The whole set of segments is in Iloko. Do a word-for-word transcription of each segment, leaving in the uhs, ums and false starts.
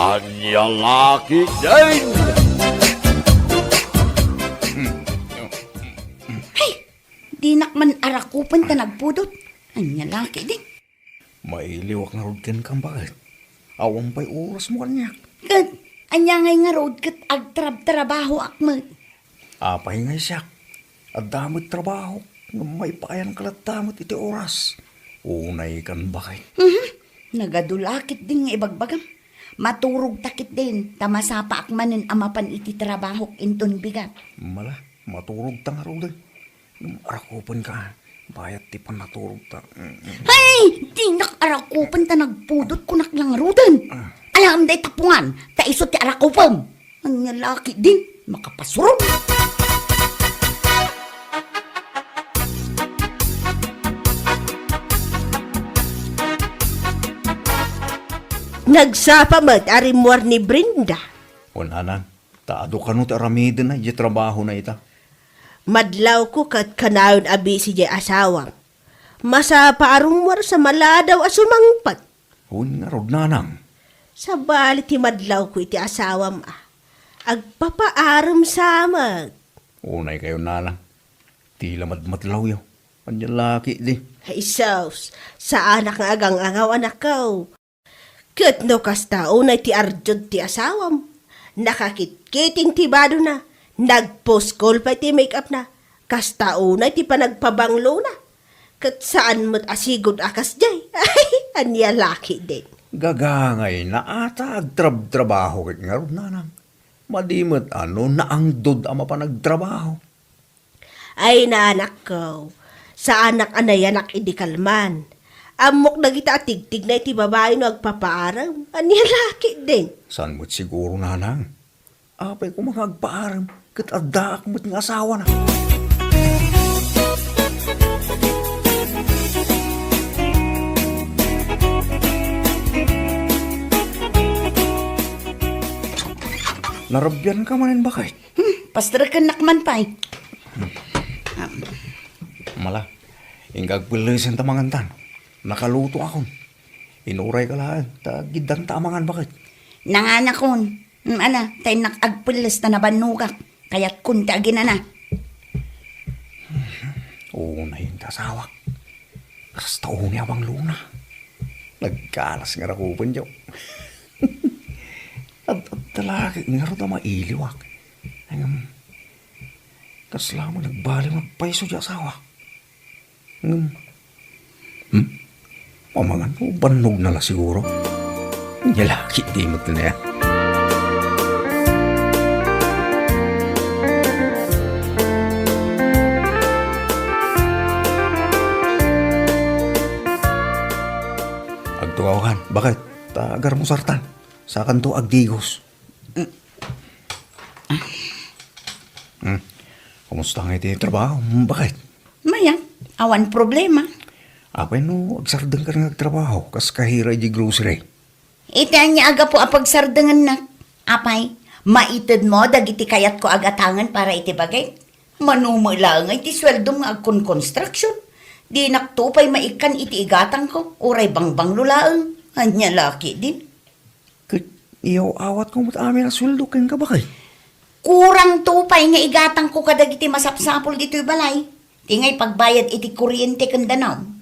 Ania la ketdin? Hay! Dinak man arakupen ta nagpudot. Ania la ketdin? Mailiwak ngarud kenka, baket. Awan pay orasmo kaniak. Ket ania ngay ngarud ket agtrabtrabahoak met? Apay ngay siak? Adda met trabahok, ngem maipaayka latta met iti oras. Unay kan, baket. Mhm. Nagadu la ketdin nga ibagbagam. Maturogta ketdin, ta masapaak manen a mapan iti trabahok inton bigat. Mala, maturogta ngaruden. Ngem arakupenka, bayat ti panaturogta. Mm, mm. Hay! Dinak arakupen ta nagpudot, kunak la ngaruden. Ah. Alaem dayta pungan, ta isu ti arakupem. Ania la ketdin, makapasurong. Nagsapa met a rimmuar ni Brenda. Wen, nanang, ta adu kano ti aramidena idiay trabahona ita. Madlawko ket kanayon a busy diay asawam. Masapa a rummuar sa maladaw a sumangpet. Wen ngarud, nanang. Sabali ti madlawko iti asawam a agpapaarem sa met. Unay kayo, nanang. Ti la madmadlawyo. Ania la ketdi? Ay, sus, saanak nga agang-angaw, anakko. Ket no kasta, unay ti arjud ti asawam. Nakakitkiting ti badona, nagpuskol pay ti make-upna. Kasta unay ti panagpabanglona. Ket saan met a sigud a kasdiay. Ania la ketdin? Gagangayna a ta agtrabtrabaho ket ngarud, nanang. Madi met a no naangdod a mapan agtrabaho. Ay, anakko, saanak a nayanak idi kalman. Ammok dagita a tigtigna iti babai no agpapaarem. Ania la ketdin? Saan met siguro, nanang? Apay koma nga agpaarem, ket addaak met nga asawana. Narabianka manen, baket? Hmm, pasterekennak man pay. Mala, inka agpellesen ta mangantan. Nakalutoakon. Inurayka laeng, ta giddanta a mangan, baket. Nanganakon. Hmm, ala, ta innak agpelles ta nabannogak. Kayatkon ti aginana. Unay ti asawak. Kasta unay a banglona. Nagkalas nga rakupenyo. Ad-, adda la ngarud a mailiwak. Ngem, kasla met nagbaliw nga agpayso ti asawak. Ngem, hmm? Mamangan no bannogna la siguro? Ania la ketdi met kaniak. Agtugaw kan, baket? Ta agarmusartan. Sakanto agdigos. Hmm. Kumusta nga iti trabaho? Hmm, baket? Mayat, awan problema. Apay no agsardengka nga agtrabaho, kas kahira iti grocery? Iti ania a gapu a pagsardengennak? Apay, maitedmo dagiti kayatko a gatangen para iti bagik? Mano met laeng iti sueldom nga agkonkonstruksion? Dinakto pay maikkan iti igatangko, uray bangbanglo laeng. Ania la ketdin? Ket iyaw-awatko met amin a sueldo kenka, baket? Kurangto pay nga igatangko kadagiti masapsapul ditoy balay. Ti ngay pagbayad iti kuryente ken danum.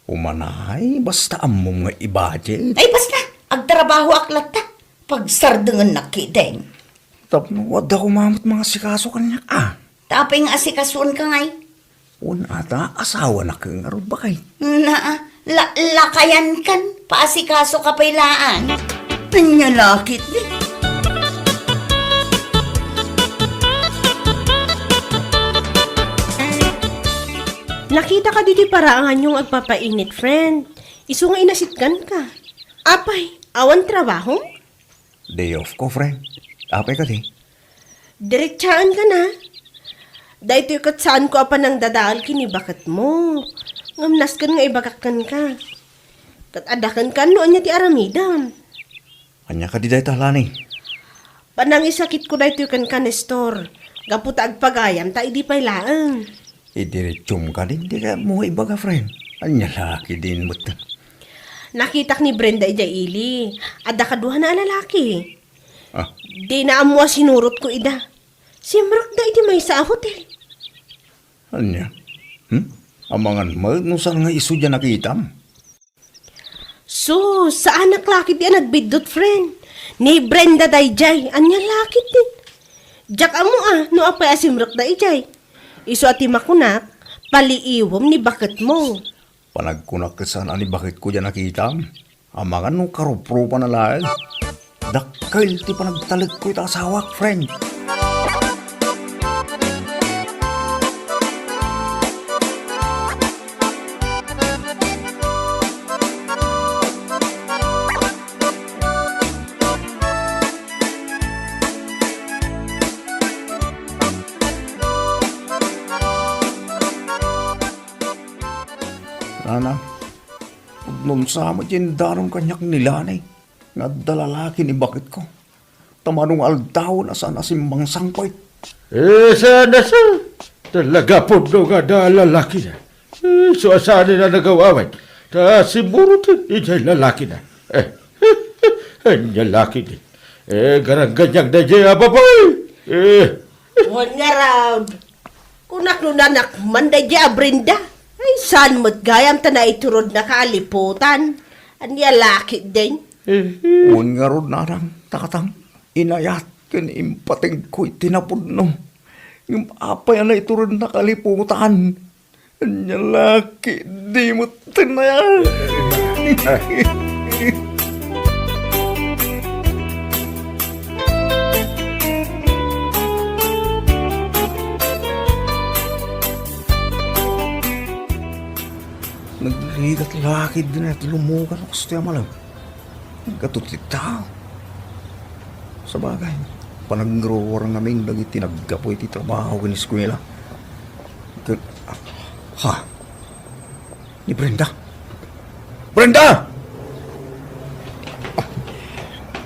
Umanay, basta ammom nga i-budget. Ay, basta! Agtrabahoak latta. Pagsardengennak ketdin. Tapno adda koma met mangasikaso kaniak, a. Ta apay nga asikasoenka ngay? Wen ata, asawanak ngarud, baket. Naa, la-, lakayankan, paasikasoka pay laeng. Ania la ketdi? Nakitaka ditoy paraanganyo nga agpapainit, friend. Isu nga inasitganka. Apay, awan trabahom? Day off ko, friend. Apay kadi? Diretsaenkan a. Daytoy ket saanko a panangdadael ken ni baketmo. Ngem nasken nga ibagak kenka. Ket adda kenka no ania ti aramidem. Ania kadi dayta, Lani? Panangisakitko daytoy kenka, Nestor. Gapu ta agpagayam ta idi pay laeng. Idiretsum kadi, dika mo ibaga, friend. Ania la ketdin met? Nakitak ni Brenda idiay ili. Adda kaduana a lalaki. Ah. Dina ammo a sinurotko ida. Simrekda iti maysa a hotel. Ania? Hmm? Amangan met no saan nga isu diay nakitam? Sus, saanak la ketdi a nagbiddut, friend. Ni Brenda daydiay, ania la ketdi? Diak ammo a no apay a simrekda idiay. Isu a ti makunak, paliiwem ni baketmo. Panagkunak ket saan a ni baketko diay nakitam. Amangan no karuprupana laeng. Dakkel ti panagtalekko ita asawak, friend. Nana, pudnonsa met ti indanom kaniak ni Lani nga adda lalaki ni baketko. Ta mano nga aldawen a saan a simmangsangpet. Eh, saan a saan. Talaga pudno nga adda lalakina. Eh, isu a saan a nagaw-awat. Ta simuroten idiay lalakina. Eh, ania la ketdi. Eh, garangganiak daydiay a babai. Eh. Wen ngarud. Kunak no nanak man daydiay a Brenda. Ay, saan met gayam ta naiturodna kaliputan. Ania la ketdin? Wen ngarud, nanang, tatang, inayat ken impatengko iti napudno. Ngem apay a naiturodna kaliputan? Ania la ketdi met ti na. Nagrigat la ketdi nga lumugan a kastoy a malem. Kaduak ti tao. Sabagay, panagruar ngamin dagiti naggapu iti trabaho ken eskuela. Ket, ha? Ni Brenda? Brenda! Ah,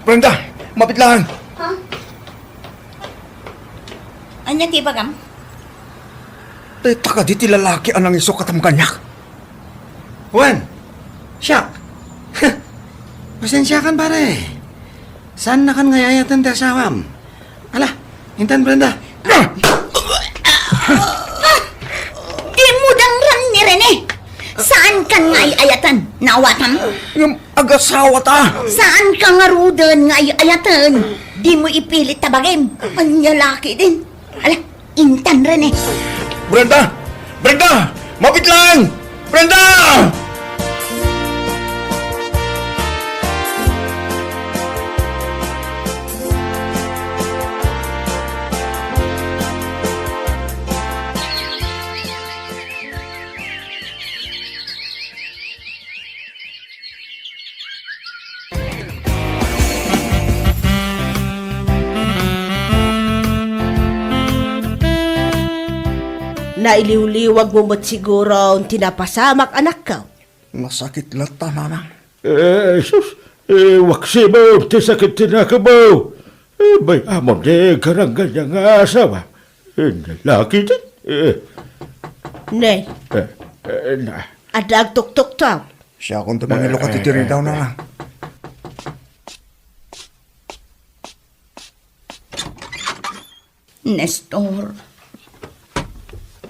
Brenda! Mapit lang! Ha? Ania ti ibagam? Dayta kadi ti lalaki a nangisukkatam kaniak? Wen, siak. Pasensiakan, pare. Saannakan nga ay-ayaten ti asawam. Ala, intan, Brenda. Dimo dangran ni Rene. Saankan nga ay-ayaten. Naawatam? Ngem agasawata. Saanka ngaruden nga ay-ayaten. Dimo ipilit ta bagim. Ania la ketdin? Ala, intan, Rene. Brenda! Brenda! Mapit lang! Brenda! Nailiwliwagmo met siguro ti napasamak, anakko. Nasakit latta, nanang. Eh, sus, eh, waksimo ti sakit ti nakemmo. Eh, bay-amon ti garangganiak nga asawa. Eh, lalaki ti, eh. Ne. Eh, eh, na. Adda agtuktuktaw. Siakon ti mangilukat iti ridaw, nanang. Nestor.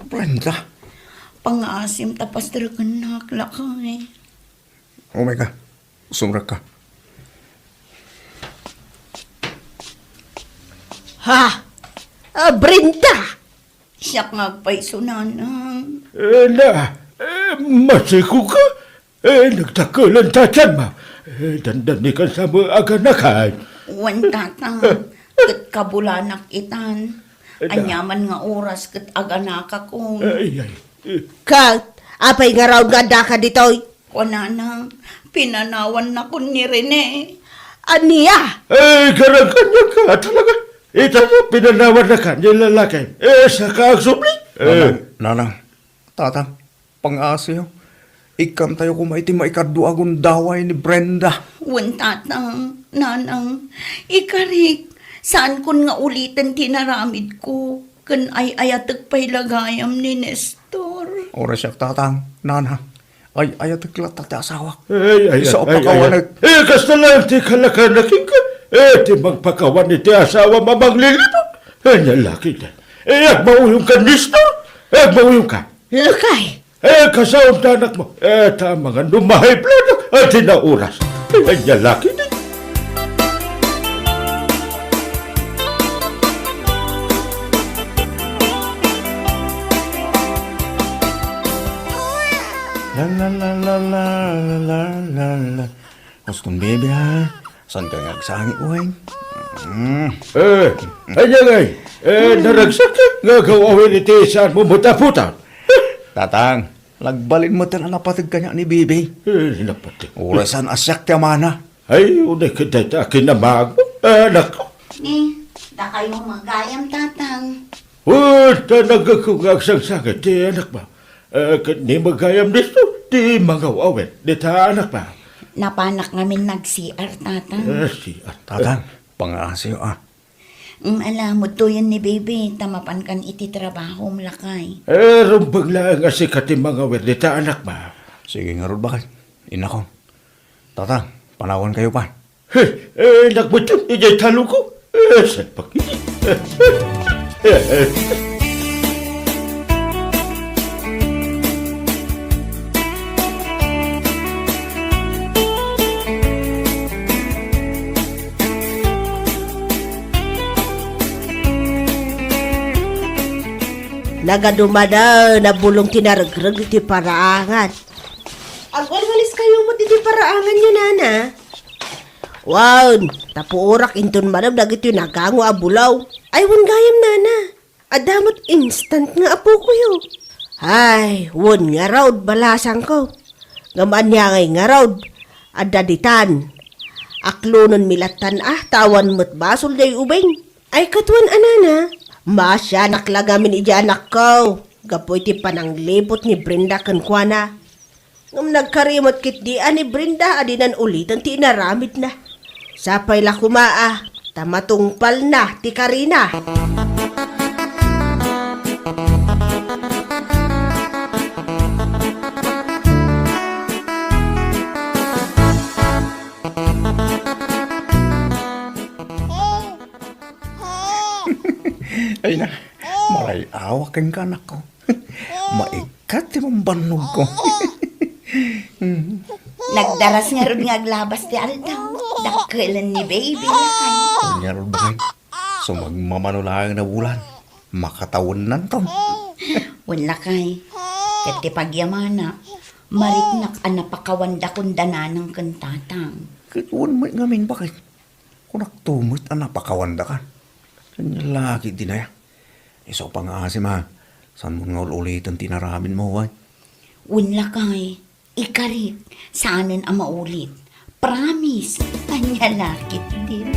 Brenda. Pangaasim ta pasterekennak, lakay. Umay ka. Sumrekka. Ha? Ah, Brenda! Siak nga agpayso, nanang. Eh, na, eh, masiko ka? Eh, nagdakkelan ta tianmo. Eh, dandani kan sa mo aganakan. Wen, tatang, ket kabulanak itan. Eh, da- Aniaman nga oras ket aganakakon. Ay, ay. Eh. Ket, apay ngarud nga addaka ditoy? Kunana, pinanawannakon ni Rene. Ania? Eh, garangganiak ka, talaga. Ita, pinanawannaka ni lalaki. Eh, saka agsubli. Eh. Nanang, nanang, tatang, pangngaasim, ikkantayo koma iti maikadua a gundaway ni Brenda. Wen, tatang, nanang, ikarik, saankon nga uliten ti inaramidko, ken ay-ayatek pay la gayam ni Nestor. Uray siak, tatang, nanang, Ay, ayatek latta ti asawak. Ay, ay, Isu a ay, ay, pakawanek. Ay. Eh, kasta lang ti kalakanak, inka. Eh, ti mangpakawan iti asawa, mamanglilibot. Ania la ketdi. Eh, agmauyongka, Nestor. Eh, agmauyongka. Lakay. Eh, kasaon ta, anakmo. Eh, ta mangan no ma-high blood, ah, ti nauras. Eh, ania la ketdi. La, la, la, la. Huston, baby, ha? Saan ka nga agsangit, uy? Mm. Eh, ania ngay? Eh, naragsak ka nga agaw-awen iti saanmo met a putar. Tatang, nagbalin met a napateg kaniak ni Bibi. Eh, napateg. Uray saan a siak ti amana. Ay, uray ket dayta a kinamagmo, anakko. Ni, dakayo met gayam, Tatang. Oh, ta nagagko nga agsangsangit ti anakmo. Eh, ket ni met gayam, Nestor, ti mangaw-awen dita anakmo. Napanak ngamin nag-C R, Tatang. Eh, C R. Tatang, pangaasiyo, ah. Mm, ala, mudtoyen ni Bibi, ta mapankan iti trabahom, lakay. Eh, rumbeng laeng a sika ti mangawir dita anakmo. Sige ngarud, baket. Inakon. Tatang, panawankayo pay. He, eh, nagmutom idiay talongko. Eh, salpag iti. Eh, eh. Nagadumada, nabulong ti naregreg iti paraangan. Agwalwaliskayo met iti paraanganyo, nana. Wen, ta puorak inton malem dagitoy nagango a bulaw. Ay, wen gayam, nana. Adda met instant nga apokoyo. Ay, wen ngarud, balasangko. Ngem ania ngay ngarud? Adda ditan. Aklonenmi lattan a, ta awan met basol diay ubing. Ay, ket wen a, nana. Maasianak la ngamin idiay anakko gapu iti pananglibot ni Brenda kenkuana. Ngem nagkari met ketdi a ni Brenda a dinan uliten ti inaramidna. Sapay la koma a ta matungpalna ti karina. Ay na, maray-awak kenka, anakko. Maikkat ti bambannogko. Nagdaras ngarud nga aglabas ti aldaw. Dakkelen ni baby, lakay. Ngarud, baket. Sumagmamano laeng na bulan. Makatawennanton. Wen, lakay. Ket ti pagyamana, mariknak a napakawanda kunda nanang ken tatang. Ket wen met ngamin, baket. Kunakto met a napakawandakan. Ania la ketdi aya? Isu a pangngaasim, a. Saanmon nga ul-uliten ti inaramidmo, wen? Wen, lakay. Ikarik, saanen a maulit. Promise. Ania la ketdi.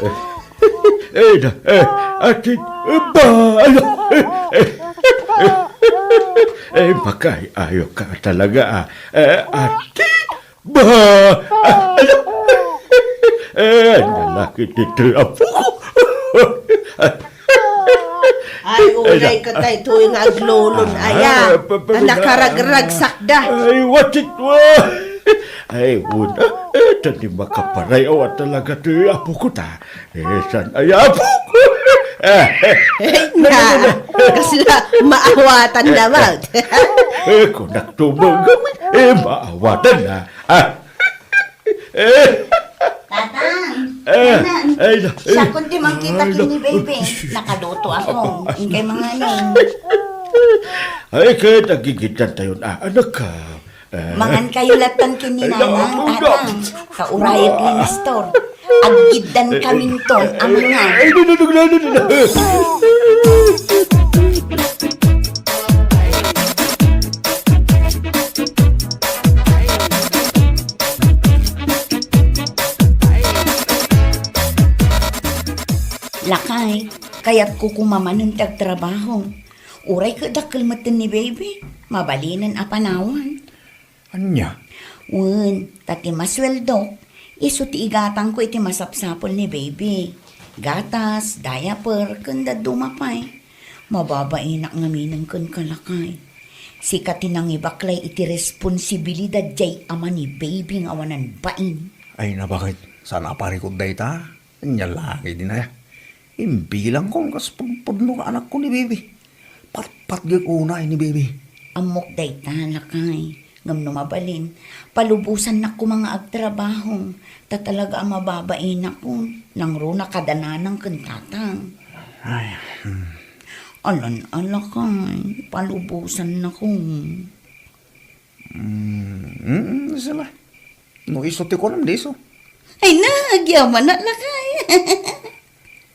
Eh, eh, na, eh, ati, eh, ba, ala, eh, eh, eh, eh, makaay-ayo ka talaga, ah. Eh, ati, ba, ah, ala, eh, ania la ketdi ti apok. Ay, unay ka tayo, tuwi nga aglulon, aya. Ah, pa-, pa-, a nakaragragsakda. Ay, what it wa-, ay, una, eh, ta ni makaparay-aw a talaga ti apok ta. Eh, saan aya apok? Eh, na, kasla, maawatan na, Mat. Eh, kunak tumanggaw, eh, maawatan na. Ah, eh, Tatang, eh, Nanang, ay, na, eh, siak ti mangkita ken ni baby. Nakaluto ako. Inkay manganen. Ay, ket agigiddan tayon, ah, anak ka. Eh. Mangan kayo lattan ken ni Nanang, Tatang. Kaurayag ni Nestor. Agiddan kaminton a mangan. Ay, no, no, no, no, no, no. Kayatko koma manen ti agtrabaho. Uray ket dakkel metten ni baby, mabalinen a panawan. Ania? Wen, ta ti masueldok, isu ti igatangko iti masapsapul ni baby. Gatas, diaper, ken dadduma pay. Mababainak ngaminen kenka, lakay. Sika ti nangibaklay iti responsibilidad jay ama ni baby nga awanan bain. Ay, nabaket, saan a parikut dayta? Ania la ketdin aya? Imbilangko kas pudpudno nga anakko ni baby. Patpatgek unay ni baby. Ammok dayta, lakay. Ngem no mabalin, palubosannak koma nga agtrabaho, ta talaga a mababainakon, nangruna kada nanang ken tatang. Ay, hmm. Alan-ala kay, palubosannako. Mm, mm, sala. No isu ti kunam, di isu. Ay na, agyamanak, lakay.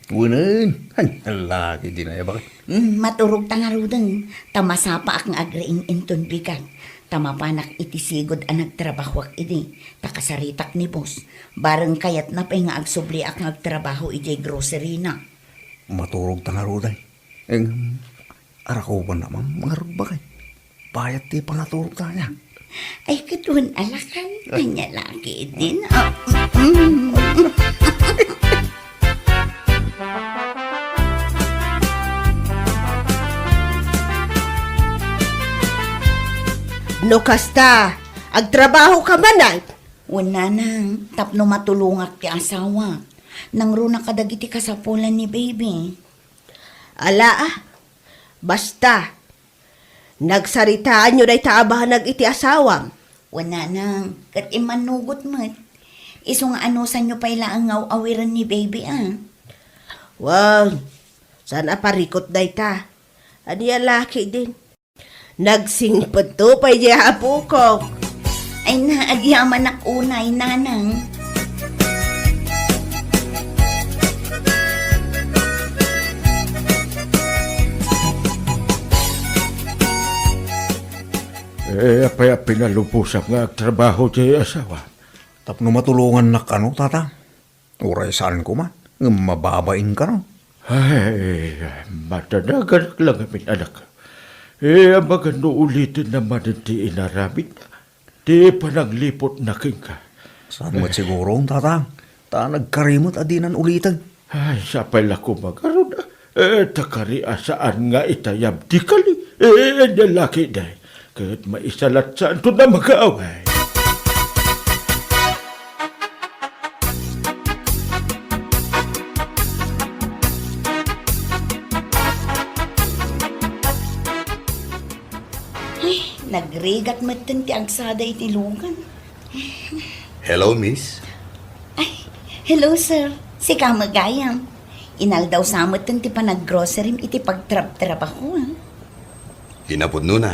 Unen, ay, laki di na ya, bakit? Mm, maturog ta ngaruden, ta masapaak nga agriing inton bigat, ta mapanak iti sigud a nagtrabahoak idi, ta kasaritak ni boss, bareng kayatna pay nga agsubliak nga agtrabaho idiay grocery na. Maturog ta ngaruden. Eng, arakuban na, ma'am, mangarud bakay. Bayat ti panaturog ta niya. Ay, ket wen alakan. Anya laki din. Ah, mm. No kasta, agtrabaho ka man, ay? Wen, nanang, tapno matulongak ti asawa. Nangruna kadagiti kasapulan ni baby. Ala, ah. Basta, nagsaritaanyo dayta a banag iti asawam. Wen, nanang, ket immannugot met. Isu nga anusanyo pay laeng nga aw-awiren ni baby, a. Wen, saan a parikut dayta. Ania laki din. Nagsingpetto pay diay apokok. Ay na, agyamanak unay, nanang. Eh, apay a pinalubosam nga agtrabaho diay asawa? Tapno matulongannak kano, tata? Uray saan koma, ngem mababain kano. Ay, madadaganak la ngamin, anak. Eh, amangan no uliten na manen ti inaramid, ti panagliputna kenka. Saan met siguro, tatang? Ta nagkari met a dinan uliten. Ay, sapay la koma ngarud, eh, ta kari a saan nga itayab ti kali. Eh, ania laki, day. Ket maisalatsanto na makaaway. Ay, nagrigat metten ti agsada iti lugan. Hello, miss. Ay, hello, sir. Sika met gayam. Inaldaw sa metten ti panaggrocerim iti pagtrabtrabaho, a. Kinapudnona,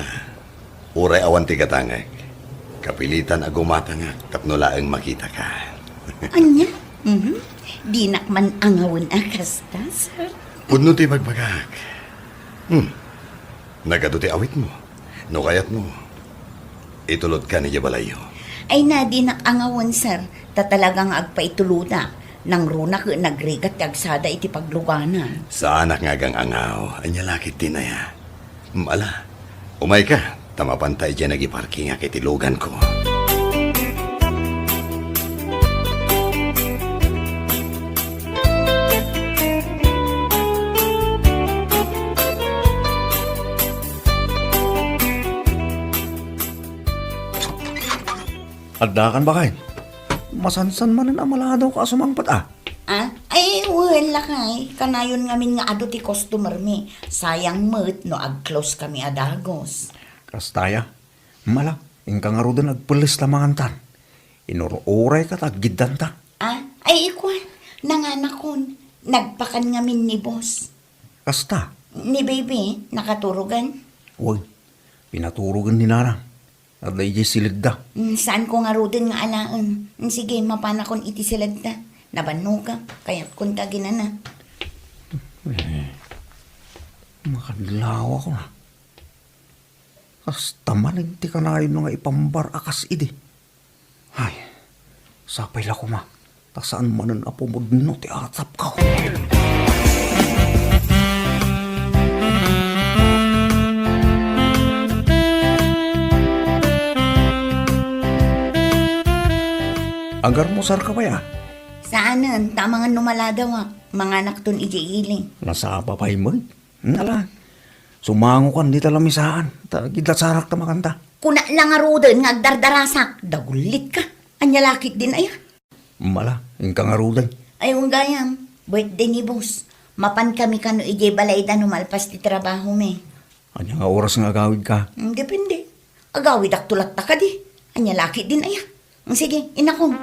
uray awan ti gatangek, kapilitan a gumatangak tapno laeng makitaka. Ania? Mhm. Dinak man angawen a kasta, sir. Pudno ti ibagbagak. Hmm. Nagadu ti awitmo. No kayatmo, itulodkan idiay balayyo. Ay na, dinak angawen, sir. Ta talaga nga agpaitulodak. Nangruna ket nagrigat ti agsada iti pagluganan. Saanak nga agang-angaw. Ania la ketdin aya? Ala, umayka, ta mapanta idiay nagiparkingak iti luganko. Addakan, baket? Masansan manen a maladawka a sumangpet, a. Ah? Ay, wen, lakay. Kanayon ngamin nga adu ti customer mi. Sayang met no ag-close kami a dagus. Kasta aya. Mala, inka ngaruden agpelles ta mangantan. Inur-urayka ta aggiddanta. Ah? Ay, ikua. Nanganakon. Nagpakan ngamin ni boss. Kasta? Ni baby, nakaturogan? Wen, pinaturogan ni nanang. Adda idiay siledda. Mm, saanko ngaruden nga alaen. Mm, sige, mapanakon iti siledda. Nabannogak, kayatkon ta aginana. Eh, makadlawakon a. Kasta manen ti kanayon nga ipambar a kas idi. Ay, sapay la koma. Ta saan manen a pumudno ti atapko. Agarmusarka pay a? Saanen, ta amangan no maladawak. Manganakton idiay ili. Nasapa pay met. Nala, sumangokan dita lamisaan. Ta, kiddasarak ta makanta. Kuna la ngaruden nga agdardarasak. Dagullitka. Ania la ketdin aya? Mala, inka ngaruden. Ay, wen gayam. Birthday ni boss. Mapankami kano idiay balayda no malpas ti trabahomi. Ania nga oras nga agawidka? Hmm, depende. Agawidakto latta kadi. Ania la ketdin aya? Hmm, sige, inakon.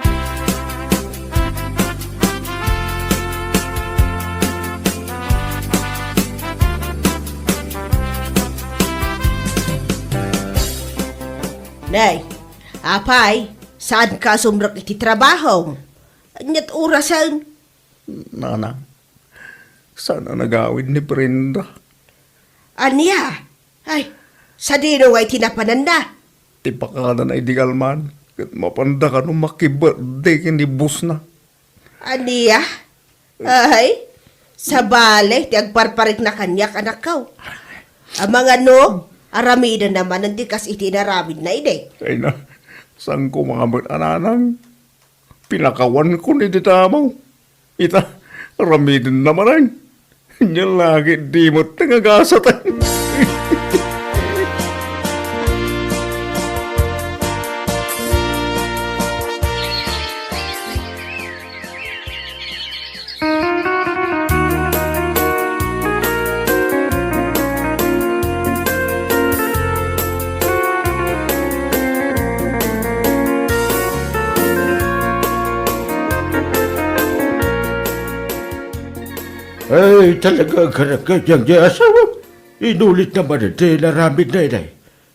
Nay, apay, saanka a sumrek iti trabaho? Aniat orasen? Nana, saan a nagawid ni Brenda. Ania? Ay, sadino ngay ti napananna? Ti pakanana idi kalman, ket mapanda kano makibirthday ken ni bossna. Ania? Ay, sabali ti agparparikna kaniak, anakko. Amangan no, aramidenna manen ti kas iti inaramidna idi. Ay na, saanko nga met a nanang. Pinakawankon iti tamaw. Ita, aramidenna manen. Ania la ketdi met nga gasat. Ay, talaga, agkararag daydiay a asawa. Inulitna manen ti inaramidna, inay.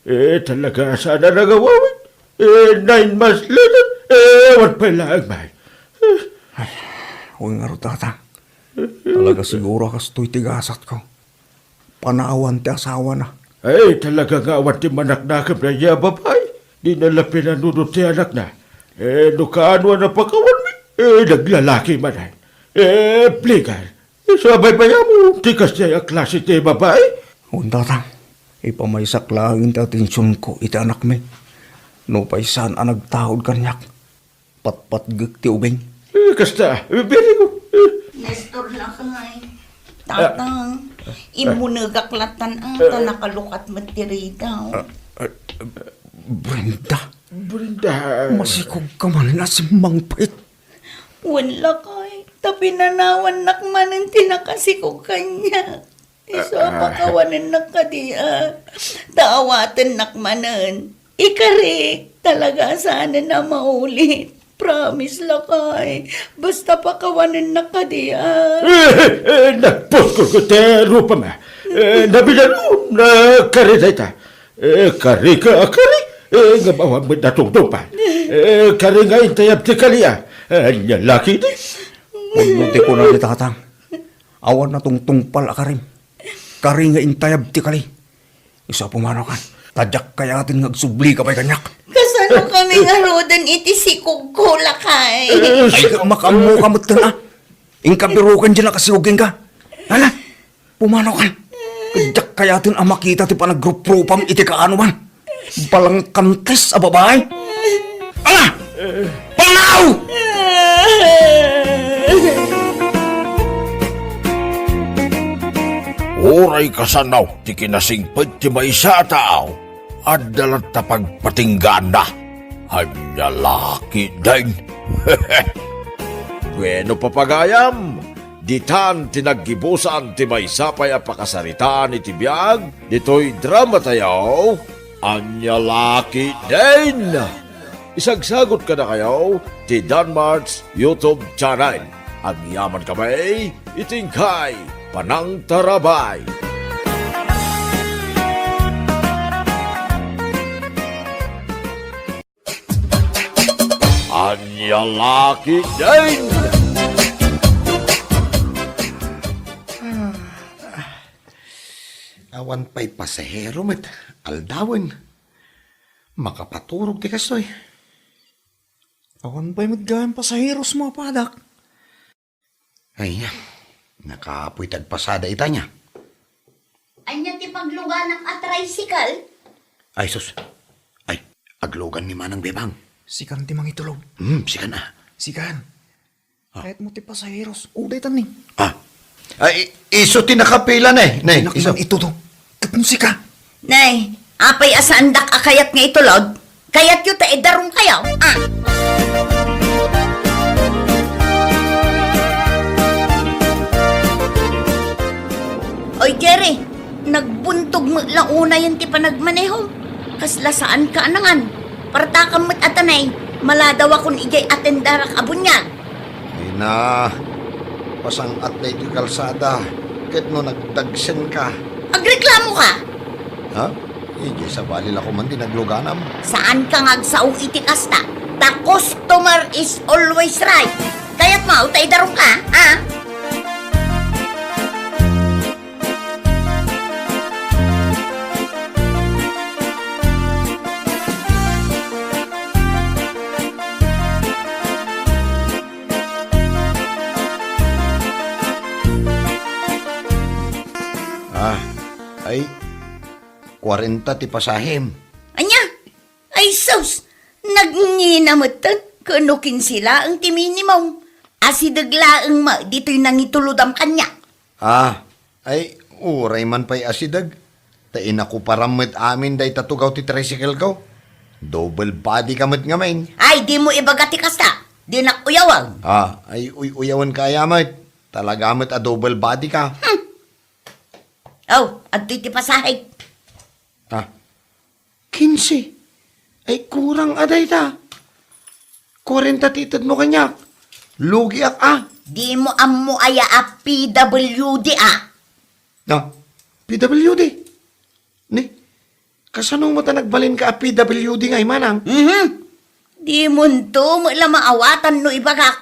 Eh, talaga, saan a nangawawid? Eh, nine months later, eh, awan pay laeng, bay. Eh. Ay, wen ngarud, Tatang. Talaga siguro a kastoy ti gasatko. Panaawan ti asawana. Ay, talaga nga awan ti manaknakemna a babai. Dina la pinanunot ti anakna. Eh, no kaano a napakawanmi, eh, naglalaki manen. Eh, plegal. Isu a baybayam ti kasdiay a klase ti babai? Wen, Tatang, ipamaysak laeng ti atensionko iti anakmi. Nupay saan a nagtaud kaniak, patpatgek ti ubing. Eh, kasta, eh, very good. Eh. Nestor lakay. Tatang, immunegak latan a, ta nakalukat met ti ridaw. Ah, ah, Brenda. Brenda. Masikog ka man a simmangpet. Wen lakay, ta pinanawannak manen ti nakasikog kaniak. Isu a pakawanennak kadi a, ta awatennak manen. Ikarik, talaga a saanen a maulit. Promise lakay, basta pakawanennak kadi a. Eh, eh, eh, nagpuskol ko ti rupam a. Eh, nabilan, nagkari dayta. Eh, kari ka, kari. Eh, nga awan met natungtungpal. Eh, kari nga intayab ti kali a. Eh, ania la ketdi? Pudno ti kuna ni Tatang. Awan natungtungpal a karim. Kari nga intayab ti kali. Isu a pumanaw kan. Ta diak kayaten nga agsublika pay kaniak. Kasano kami ngaruden iti sikogko, lakay? Eh, ay, makaammoka metten a. Inka biroken diay nakasikog kenka. Hala? Pumanaw kan. Ket diak kayaten a makita ti panagruprupam iti kaanoman. Balangkantes a babai. Ala! Panaw! Uray kasano ti kinasingpet ti maysa a tao, adda latta pagpatinggaanna. Ania la ketdin? Bueno, papagayam, ditan ti naggibusan ti maysa pay a pakasaritaan iti biag ditoy dramatayo, Ania la ketdin? Isagsagot kadakayo ti Danmart's YouTube channel. Agyamankami iti inkay panangtarabay. Ania la ketdin? Awan pay pasahero met. Aldawen. Makapaturog ti kastoy. Awan pay met gayam pasaheros mapadak. Ay, nakapoy ti agpasada ita nia. Ania ti pagluganak a tricycle? Ay, sus. Ay, aglugan ni Manang Bebang. Sikan ti mangitulog. Hmm, sikan a. Sikan. Ah. Kayatmo ti pasaheros. Uday tan ni. Ah. Ay, isu ti nakapila, ne. Ne, Anak isu. Man ito to. Ket musika. Nay, apay a saandak a kayat nga itulod? Kayatyo ta idarumkayo, ah. Oy, Jerry, nagbuntog met la unayen ti panagmaneho. Kasla saanka a nangan. Partakam met a tanay, maladawakon idiay atendarak a buniag. Ay na, pasang-at daytoy kalsada, ket no nagdagsenka. Agreklamoka? Ha? Idiay sabali la koman ti nagluganam. Saanka nga agsao iti kasta, ta customer is always right. Kayatmo ta idarumka, ha? Ah, ay, kuarenta ti pasahem. Ania? Ay sus! Nagngina metten, ken no kinse laeng ti minimum. Asideg laeng met ditoy nangitulodam kaniak. Ah, ay, uray man pay asideg. Ta inakuparam met amin dayta tugaw ti tricycle ko. Double body ka met ngamin. Ay, dimo ibaga ti kasta. Dinak uyawen. Ah, ay, uy-uyawen ka aya met. Talaga met a double body ka. Hmm. Oh, adtoy ti pasahe. Ah, kinse. Ay, kurang a dayta. Kuarenta ti itedmo kaniak. Lugiak a. Dimo ammo aya a P W D a? Na, P W D? Ni, kasano met a nagbalinka a P W D ngay, manang? Mhm. Dimonto met la maawatan no ibagak.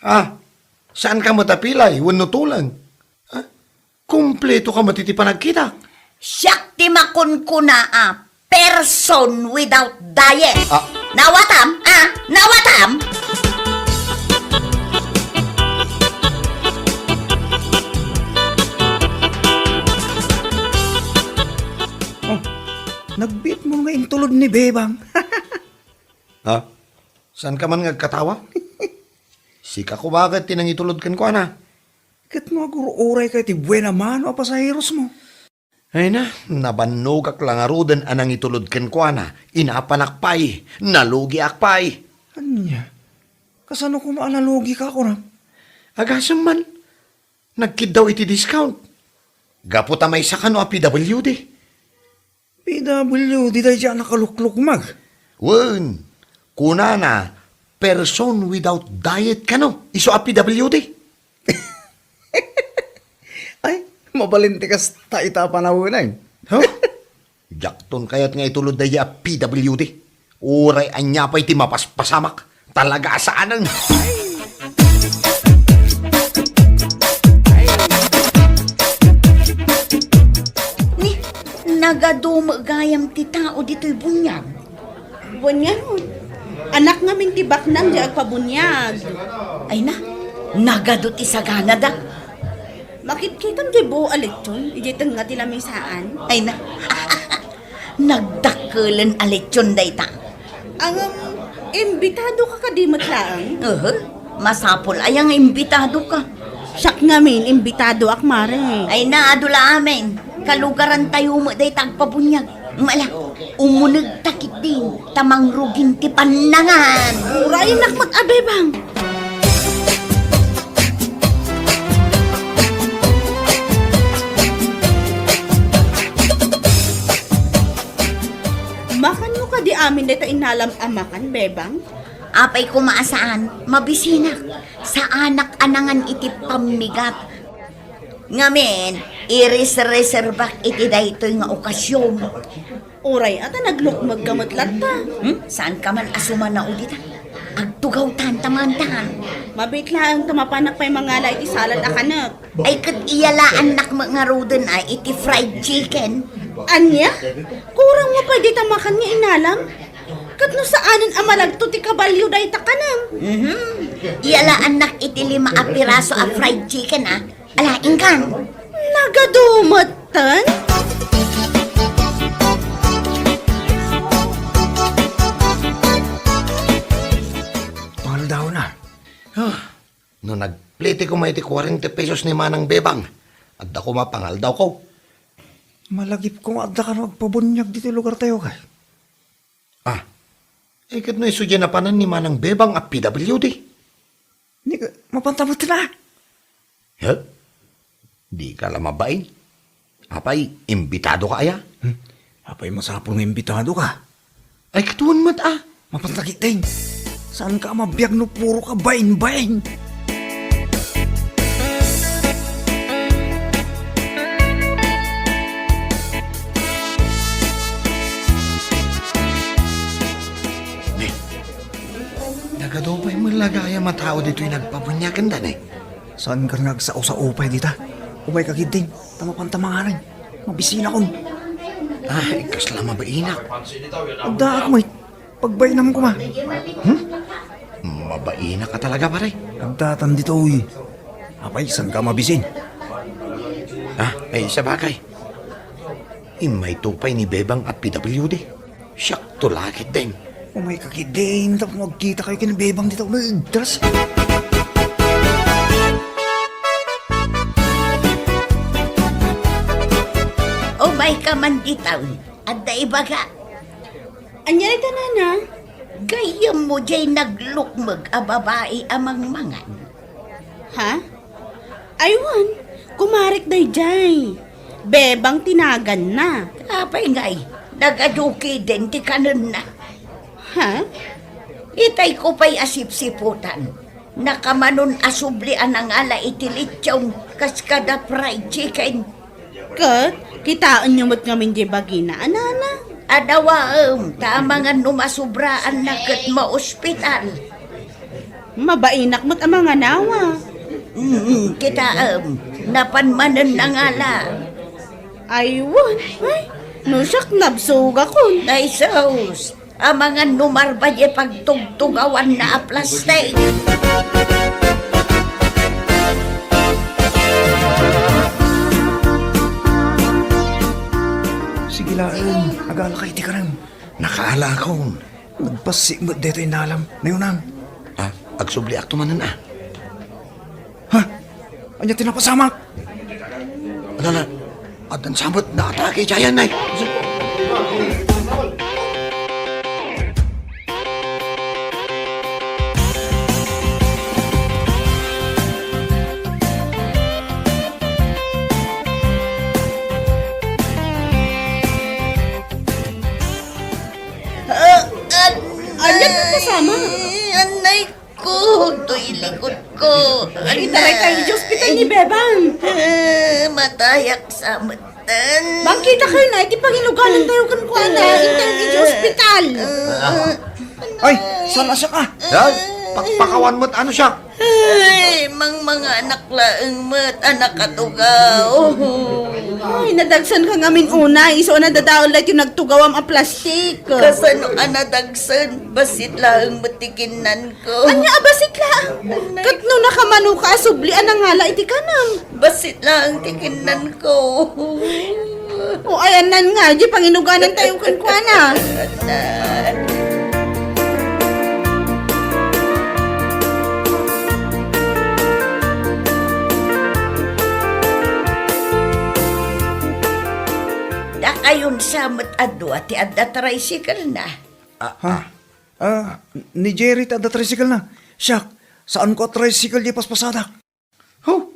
Ah, saanka met a pilay wenno tuleng? Ah, kumpleto ka met iti panagkitak. Siak ti makunkuna a person without diet. Ah. Nawatam? Ah, nawatam? Oh, nagbiit mo nga intulod ni Bebang. Ha? Saanka man nga agkatawa? Sika koma ket ti nangitulod kenkuana. Ket no agur-urayka iti buena mano a pasaheros mo. Ay na, nabannogak la ngaruden a nangitulod kenkuana. Inapanak pay, nalugiak pay. Ania? Kasano koma a nalugika, kunam? Agasem man, nagkiddaw iti discount. Gapu ta maysa kano a P W D. P W D daydiay a nakaluklukmag. Wen, kunana, person without diet kano, isu a P W D. Ay, mabalin ti kasta ita a panawen. Huh? Diakton kayat nga itulod daydiay a P W D. Uray ania pay ti mapaspasamak, talaga a saanen. Ni, nagadu met gayam ti tao ditoy buniag. Wen ngarud, anak ngamin ti baknang di agpabuniag. Ay na, nagadu ti saganada. Makitkitam di buo a lechon, idiay tengnga ti lamisaan. Ay na. Nagdakkelen a lechon dayta. Ngem, imbitadoka kadi met laeng? Ehe, masapul aya nga imbitadoka? Siak ngamin, imbitadoak, mare. Ay na, adu la amin. Kalugarantayo met dayta agpabuniag. Mala, umunegta ketdi, ta mangrugin ti pannangan. Uraynak met a Bebang. Makanmo kadi amin dayta inalam a makan, Bebang? Apay koma a saan, mabisinak. Saanak a nangan iti pammigat. Ngamin, ireserreserbak iti daytoy nga okasion. Uray a ta naglukmegka met latta. Hmm? Saanka man a sumanao dita? Agtugawtan ta mantan. Mabiit laeng ta mapanak pay mangala iti salad a kanek. Ay, ket iyalaannak met ngaruden a iti fried chicken. Ania? Kurang mo pay dita makan nga inalam? Ket no saanen a malagto ti kabalio dayta kanem? Mhm. Iyalaannak iti lima a piraso a fried chicken, a. Ala, inkan. Nagadu metten? Pangaldawen Ti koma iti kuarenta pesos ni Manang Bebang. Adda koma pangaldawko. Malagipko nga adda kano agpabuniag ditoy lugartayo, kay. Ah, eh, ket no isu diay napanan ni Manang Bebang a P W D? Ni, mapanta met la. He? Dika la mabain? Apay, imbitadoka aya? Hmm? Apay, masapul nga imbitadoka? Ay, katuan met, ah. Mapanta ketdin. Saanka a mabiag no puroka bain-bain? Ni, nagadu pay met la gayam a tao ditoy nagpabuniagenda, ni. Saankan nga agsao-sao pay dita? Umayka ketdin, ta mapanta manganen. Mabisinakon. Ay, kasla mabainak. Addaak met. Pagbainam koma. Hmm? Mabainak ka talaga, pare. Agdatan ditoy. Apay, saanka mabisin? Ah, ay, sabagay. Immayto pay ni Bebang a P W D. Siakto la ketdin. Umayka ketdin, tapno agkitakayo ken ni Bebang dita unay igtas. Umayka man dita, adda ibaga. Ania ita, nana? Gayyemmo diay naglukmeg a babai a mangmangan. Ha? Ay, wen, kumarek daydiay. Bebang ti naganna. Apay ngay, nagadu ketdin ti kanenna. Ha? Itayko pay a sipsiputan. Nakamanon a subli a nangala iti lechon kas kada fried chicken. Ket, kitaenyo met ngamin diay bagina, a nana? Adawaem, ta amangan no masubraanna ket maospital. Mabainak met a manganawa. Mm, kitaem, napan manen nangala. Ay, wen. Ay, no siak, nabsogakon. Ay, sus. Amangan no marba diay pagtugtugawanna a plastik. Sige laeng, agalaka iti kanem. Nakaalaakon. Nagbassit met daytoy nalam. Nayonan. Ah, agsubliakto manen, ah. Ha? Ania ti napasamak? Ala, ala. Addan sa met naatake idiayan, ay. Ah, an-, ania ti napasamak? Anay ko, toy likod ko. Agitaray tayo iti ospital ni Bebang. Ah, matayak sa metten. Mangkita kayo na, iti panginuganan tayo kenkuana, intayo iti ospital. Ah, ay, saan a siak, ah? Yan, pakpakawan met, ano siak? Ay, mangmangaanak laeng met a nakatugaw. Ay, nadagsenka ngamin unay, isu a nadadael daytoy nagtugawam a plastik. Kasano a nadagsen? Bassit laeng met ti kinnan Ania a bassit laeng? Ket no nakamanoka a subli a nangala iti kanem? Bassit laeng ti kinnanko. O, ayanna nga, diay panginuganan tayo kenkuana. Dakayon sa met a dua ti adda tricycle na. Ah, Ha? ah. Ah, ni Jerry ti adda tricycle na. Siak, saanko a tricycle diay paspasadak. Ho,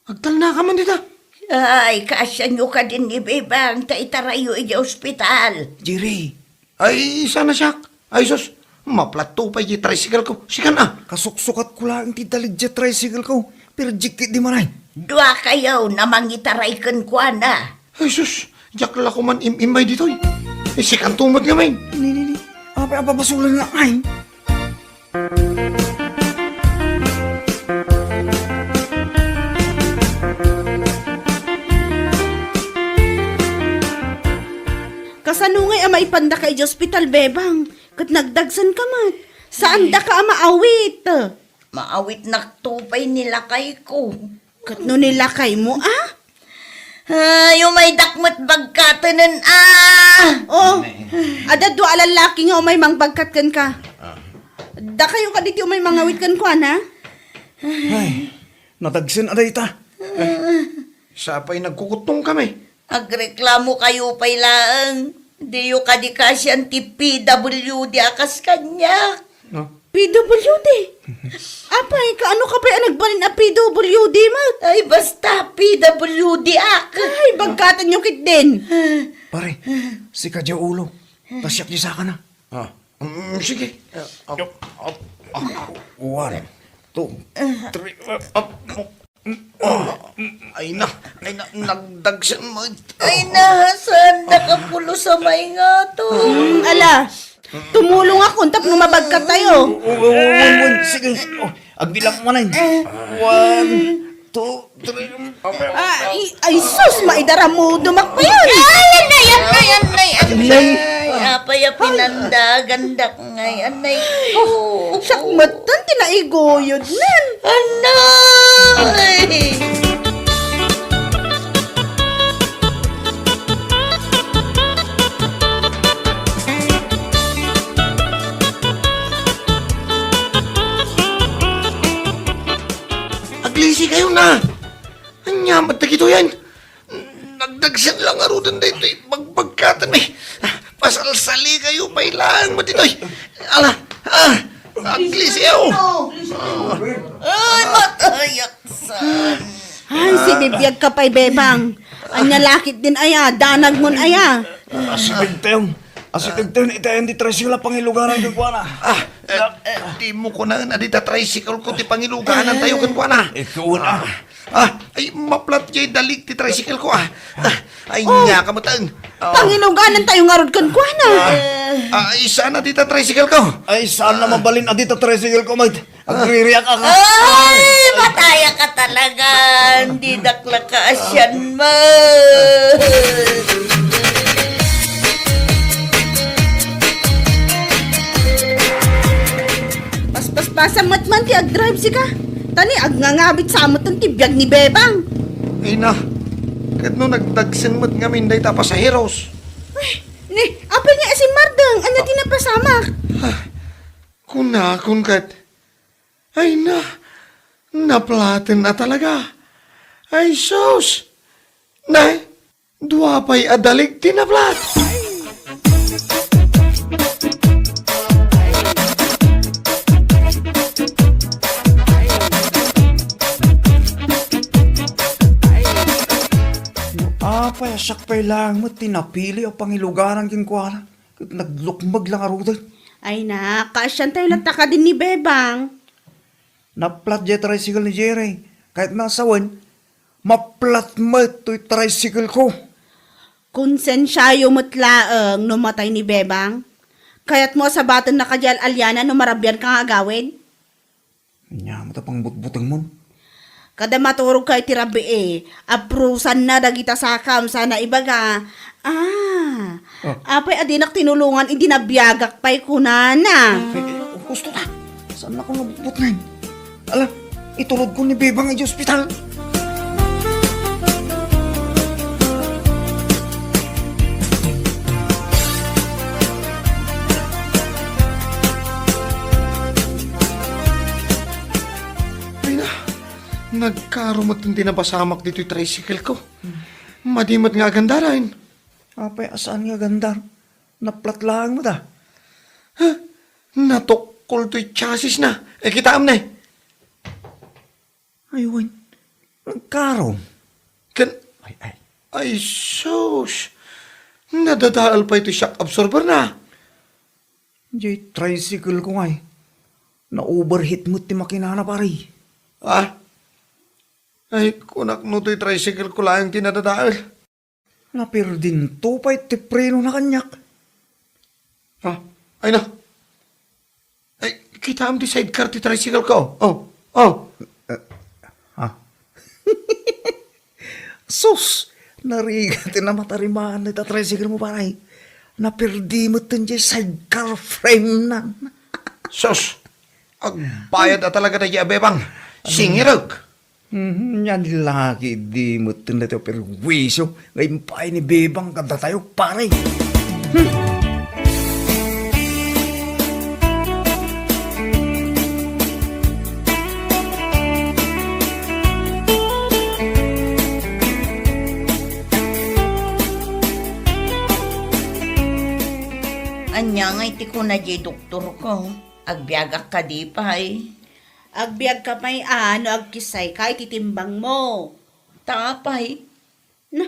agtalnaka man dita. Ay, kaasianyo kadin ni Bebang ta itarayyo idiay ospital. Jerry. Ay, sana siak. Ay, sus, maplatto pay diay tricycle ko. Sikan, ah. Kasuksukatko laeng ti dalid diay tricycle ko. Pero jikki di maray. Dua kayo na mangitaray kenkuana. Ay, sus! Diak la koman im-immay ditoy. Isikanto met ngamin. Ni, ni, ni. Apay a babasolen nga ay? Kasano ngay a maipandaka idiay ospital, Bebang? Ket nagdagsenka met. Saandaka a maawit. Maawitnakto pay ni lakayko. Ket no ni lakaymo, a? Ay, umaydak met bagkatenen, a! O, adda dua a lallaki nga umay mangbagkat kenka. Ah. Dakayo kadi ti umay mangawit kenkuana? Ay, Nadagsen a dayta. Sapay nagkukuttong kami. Agreklamo kayo pay laeng. Diyo kadi kasian ti P W D a kas kaniak. No? P W D? Apay, kaano ka pay a nagbalin a P W D met? Ay, basta P W D ak. Ay, bagkatanyo ketdin. Pare, sika diay ulo. Ta siak diay sakana. Ah, mm, sige. Ah, ah, ah, ah, one, two, three, ah, ah, ah, ay na, ay na, nagdagsen met. Ay na, saan nakapulos a maingato? Mm, ala, tumulongak tapno mabagkatayo. Oh, oh, oh, oh, oh, sige. Oh, agbilang manen. One, two, three. Ay, ay, sus, maidaramudo, makpayon. Ay, anay, anay, anay, anay. Anay. Ay, apay a pinandagandak ngay, anay ko. Siak metten ti naiguyod nan. Anay! Aglisi kayo na! Ania met dagitoyen? Nagdagsen la ngaruden daytoy bagbagkatanmi. Pasalsali kayo pay laeng met ditoy. Ala, ah, aglisiyo. Ay, matayak san. Ay, sibibiag ka pay, Bebang. Ania la ketdin aya, danag mon aya. Asiteg tayon. Asiteg tayon, itayan ti tricycle a pangilugaran kenkuana. Ah, eh, eh, dimo kunaen a dita tricycle ko ti pangilugaran tayo kenkuana. Ikaw na. Ah, ay, maplat jay dalig ti tricycle ko, ah. Ah, ay, Oh. Nia ka met. Ah. Pangiluganan tayo ngarud kenkuana. Ah, ay, saan a dita tricycle ko? Ay, saan na mabalin a dita tricycle ko, mate? Agririak ka. Ay, mataya ka talaga. Didak la kaasian met. Paspaspasam met man ti agdrive sika. Ta ni agngangabit sa metten ti biag ni Bebang. Ay na, ket no nagdagsen met ngamin dayta a pasaheros. Ay, ni, apay nga asimmardeng, ania ti napasamak? Ah, kunakon ket, ay na, naplaten a talaga. Ay sus! Nay, Dua pay a dalig ti naplat. No apay a siak pay laeng met ti napili a pangilugaran kenkuana, ket naglukmeg la ngaruden. Ay na, kaasiantayo latta kadin ni Bebang. Naplat diay tricycle ni Jerry. Kayatna a sawen, maplat met toy tricycle ko. Konsensiayo met laeng no matay ni Bebang. Kayatmo a sabatenna kadi al-aliana no marabian ka nga agawid? Ania met a pangbutbutengmon? Kada maturog ka iti rabii, aprusanna dagita sakam sana ibaga, "Ah, Oh. apay a dinak tinulongan idi nabiagak pay," kunana. Eh, eh, husto ta. Saan ako nga butbutngen? Ala, itulodko ni Bebang iti ospital. Ay na, nagkaro met ti napasamak ditoy tricycle ko. Madi met nga agandaraen. Apay a saan nga agandar? Naplat laeng met a. Ha? Natukkol toy chassis na. Eh, kitaem ne. Ay, wen. Nagkarom. Ken, Ay, ay. Ay, sus. Nadadael pay toy shock absorber na. Jay tricycle ko ngay. Na-overheat met ti makinana, pare. Ah? Ay, kunak no toy tricycle ko laeng ti nadadael. Napirdinto pay ti prenona kaniak. Ah, ay na. Ay, kitaem ti sidecar ti tricycle ko. Oh, oh. Eh, ah. Sus! Narigat ti namatarimaan ita tricycle mo, pare. Napirdi met ti sidecar frame na. Sus! Agbayad a talaga daydi a Bebang. Singirek. Mhm, yan laki di met ti perwisyo nga impay ni Bebang kadatayo, pare. Hmm. Ania ngay ti kuna diay doktorko? Agbiagak kadi pay? Agbiagka pay a no agkissayka iti timbangmo. Ta apay? Na,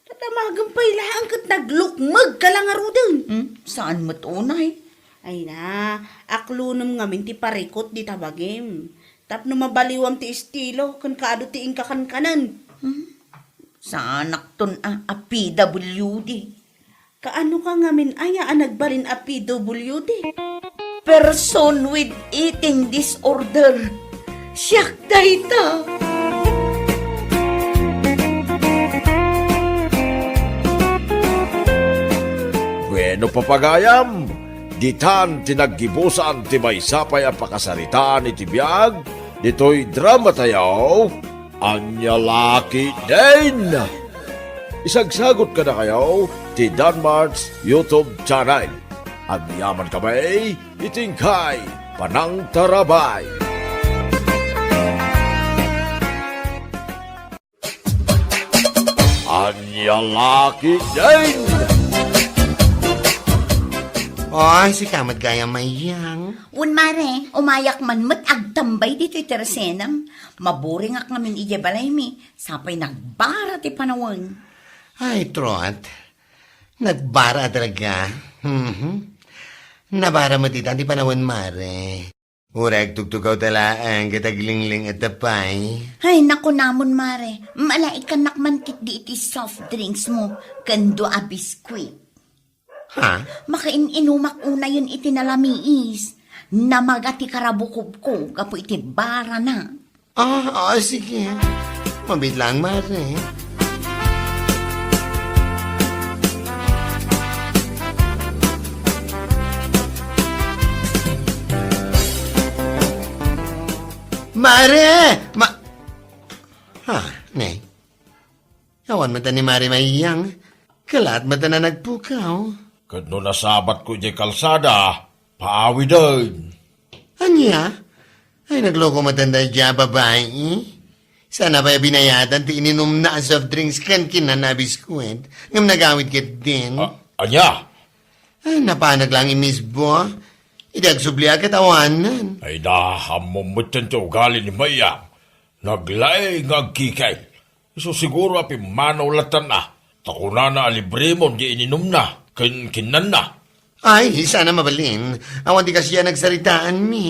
tatamagen pay laeng ket naglukmegka la ngaruden. Hmm, saan met unay? Ay na, aklonem ngamin ti parikut dita bagim. Tapno mabaliwam ti estilo ken kaadu ti inka kankanen. Hmm? Saanakton a, a P W D. Kaano ka ngamin aya a nagbalin a P W D? Person with eating disorder. Siak dayta. Bueno, papagayam, ditan ti naggibusan ti maysa pay a pakasaritaan iti biag ditoy drama tayo. Ania la ketdin? Isagsagot kadakayo ti Danmart's YouTube channel. Agyaman kami iti inkay panangtarabay. Ania la ketdin? Oy, sika met gayam, Mayang. Wen, mare, umayak man met agtambay ditoy tersenam. Maburingak ngamin idiay balaymi, sapay nagbara ti panawen. Ay, Trot. Nagbara talaga. Mhm. Nabara met ita ti panawen, mare. Uray agtugtugaw ta laeng ket aglingling-et pay. Ay, nakunamon, mare. Malaikannak man ketdi iti soft drinks mo ken dua a biskuit. Ha? Makain-inumak unayen iti nalamiis. Namaga ti karabukobko gapu iti barana. Ah, ah, sige. Mabiit lang, mare. Mare! Ma-, ha, ne? Awan met ni Mare Mayang. Kalaat met a nagpukaw. Ket no nasabatko idiay kalsada, paawiden. Ania? Ay, nagloko met daydiay a babai. Sana pay binayadan ti ininumna a soft drinks ken kinana a biskuit. Ngem nagawid ketdin. A-, ania? Ay, napanag lang imisbo. Idi agsubliak ket awanen. Ay, na, ammom met ti ugali ni Mayang. Naglaing nga agkikil. Isu siguro a pimmanaw lattan a, ta kunana a libremon ti ininumna ken kinnanna. Ay, sana mabalin. Awan ti kasdiay a nagsaritaanmi.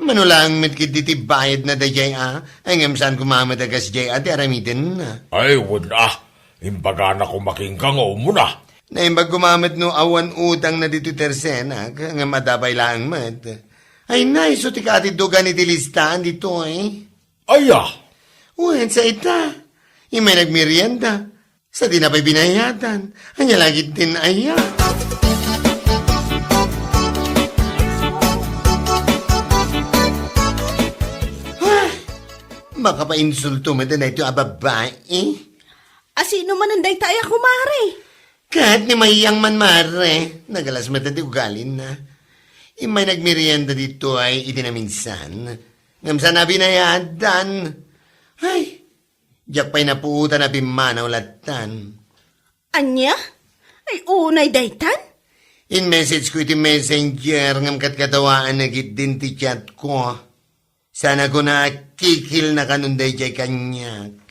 Mano laeng met ketdi ti bayadna daydiay a, ay ngem saan koma met a kasdiay a ti aramidenna. Ay, wen a. Imbagana koma kenka nga umuna. Naimbag koma met no awan utangna ditoy tersenak, ngem adda pay laeng met. Ay na, isu ti kaatiddugan iti listaan ditoy. Aya? Wen, sa ita. Immay nagmerienda. Sa di na pay binayadan. Ania la ketdin aya? Ay, makapainsulto met daytoy a babai. A sino manen dayta aya, kumare? Ket ni Mayang man, mare. Nagalas met ti ugalina. Immay nagmerienda ditoy idi naminsan. Ngem saan a binayadan. Ay, diak pay napuotan a pimmanaw lattan. Ania? Ay, unay daytan? In-message ko iti messenger ngem katkatawaanna ketdin ti chat ko. Sana kuna a kikilna kanon daydiay kaniak.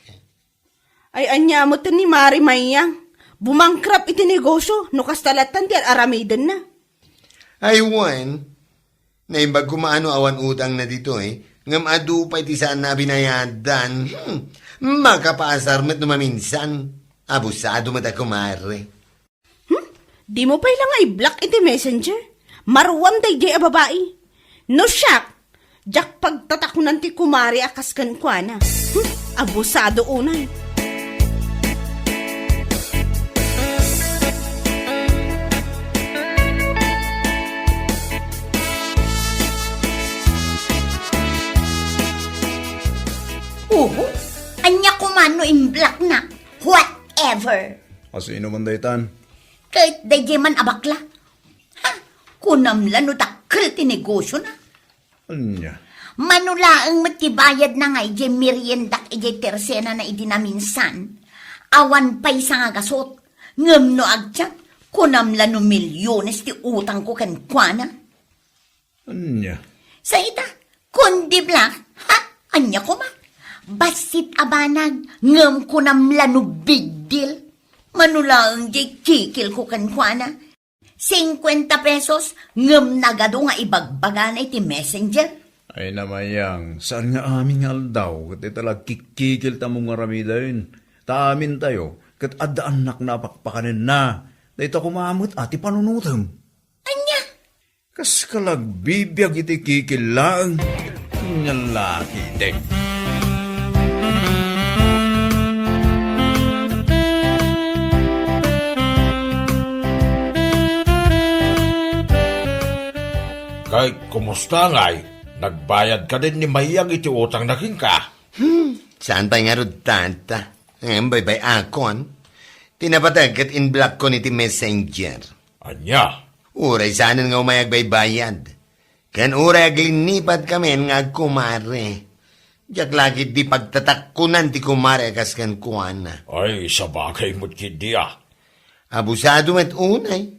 Ay, ania met ni Mare Mayang? Bumangkrap iti negosyo no kasta lattan ti ar-aramidenna. Ay, wen. Naimbag koma no awan utangna ditoy, ngem adu pay ti saanna a binayadan. Hmm. Makapaasar met no maminsan. Abusado met a kumare. Hmm? Dimo pay la nga i-block iti messenger? Maruam daydiay a babai. No siak, diak pagtatakonan ti kumare a kas kenkuana. Hmm? Abusado unay. Oho, ania koma no in-blockna? Whatever. A sino man daytan? Ket daydiay man a bakla. Ha? Kunam la no dakkel ti negosyona. Ania? Mano laeng met ti bayadna nga idiay meriendak idiay tersenana idi naminsan. Awan pay sangagasut. Ngem no agchat, Kunam la no milyones ti utangko kenkuana. Ania? Sa ita, kundi bla, ha? Ania koma? Bassit a banag, ngem kunam la no big deal. Mano laeng diay kikilko kenkuana. Singkuenta pesos, ngem nagadu nga ibagbagana iti messenger. Ay, Mayang, saan nga amin nga aldaw, ket ita la kikkikilta mo nga aramiden. Ta amintayo, ket adda annakna a pakpakanenna. Dayta koma met a ti panunotem. Ania? Kas ka la agbibiag iti kikil laeng, ania la ketdi. Kay, kumusta ngay? Nagbayad kadin ni Mayang iti utangna kenka? Hmm, saan pay ngarud, Tata? Ngem baybay-akon. Ti napateg ket inblock-kon iti messenger. Ania? Uray saanen nga umay agbaybayad. Ken uray aglinnipatkamin nga agkumare. Diak la ketdi pagtatakkunan ti kumare a kas kenkuana. Ay, sabagay met ketdi a. Abusado met unay.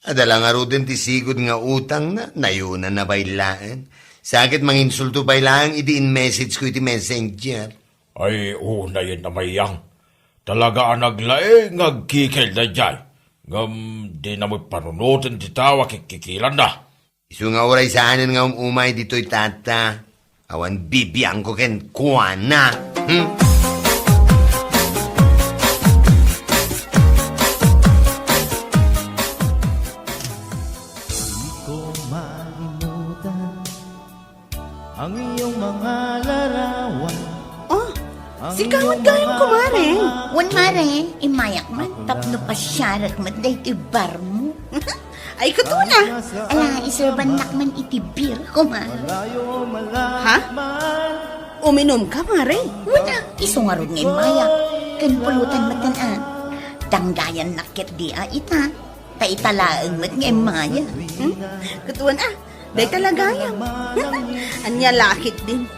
Adda la ngaruden ti sigud nga utangna, nayunanna pay laeng. Sa ket manginsulto pay laeng idi in-message-ko iti messenger. Ay, unayen a Mayang. Talaga a naglaing nga agkikil daydiay. Ngem dina met panunoten ti tao a kikkikilanna. Isu nga uray saanen nga um-umay ditoy, Tata. Awan bibiangko kenkuana. Hmm? Di ko malimutan ang iyong mga larawan. Oh, sika met gayam, kumare. Wen, mare, immayak man tapno pasiarek met daytoy barmo. Ay, ket una. Ala, iserbannak man iti beer, kumare. Ha? Uminumka, mare? Wen a, isu ngarud nga immayak. Ken pulutan met a. Danggayannak ketdi a ita. Ta ita laeng met nga immaya. Hmm? Ket wen a, dayta la gayam. Ania la ketdin?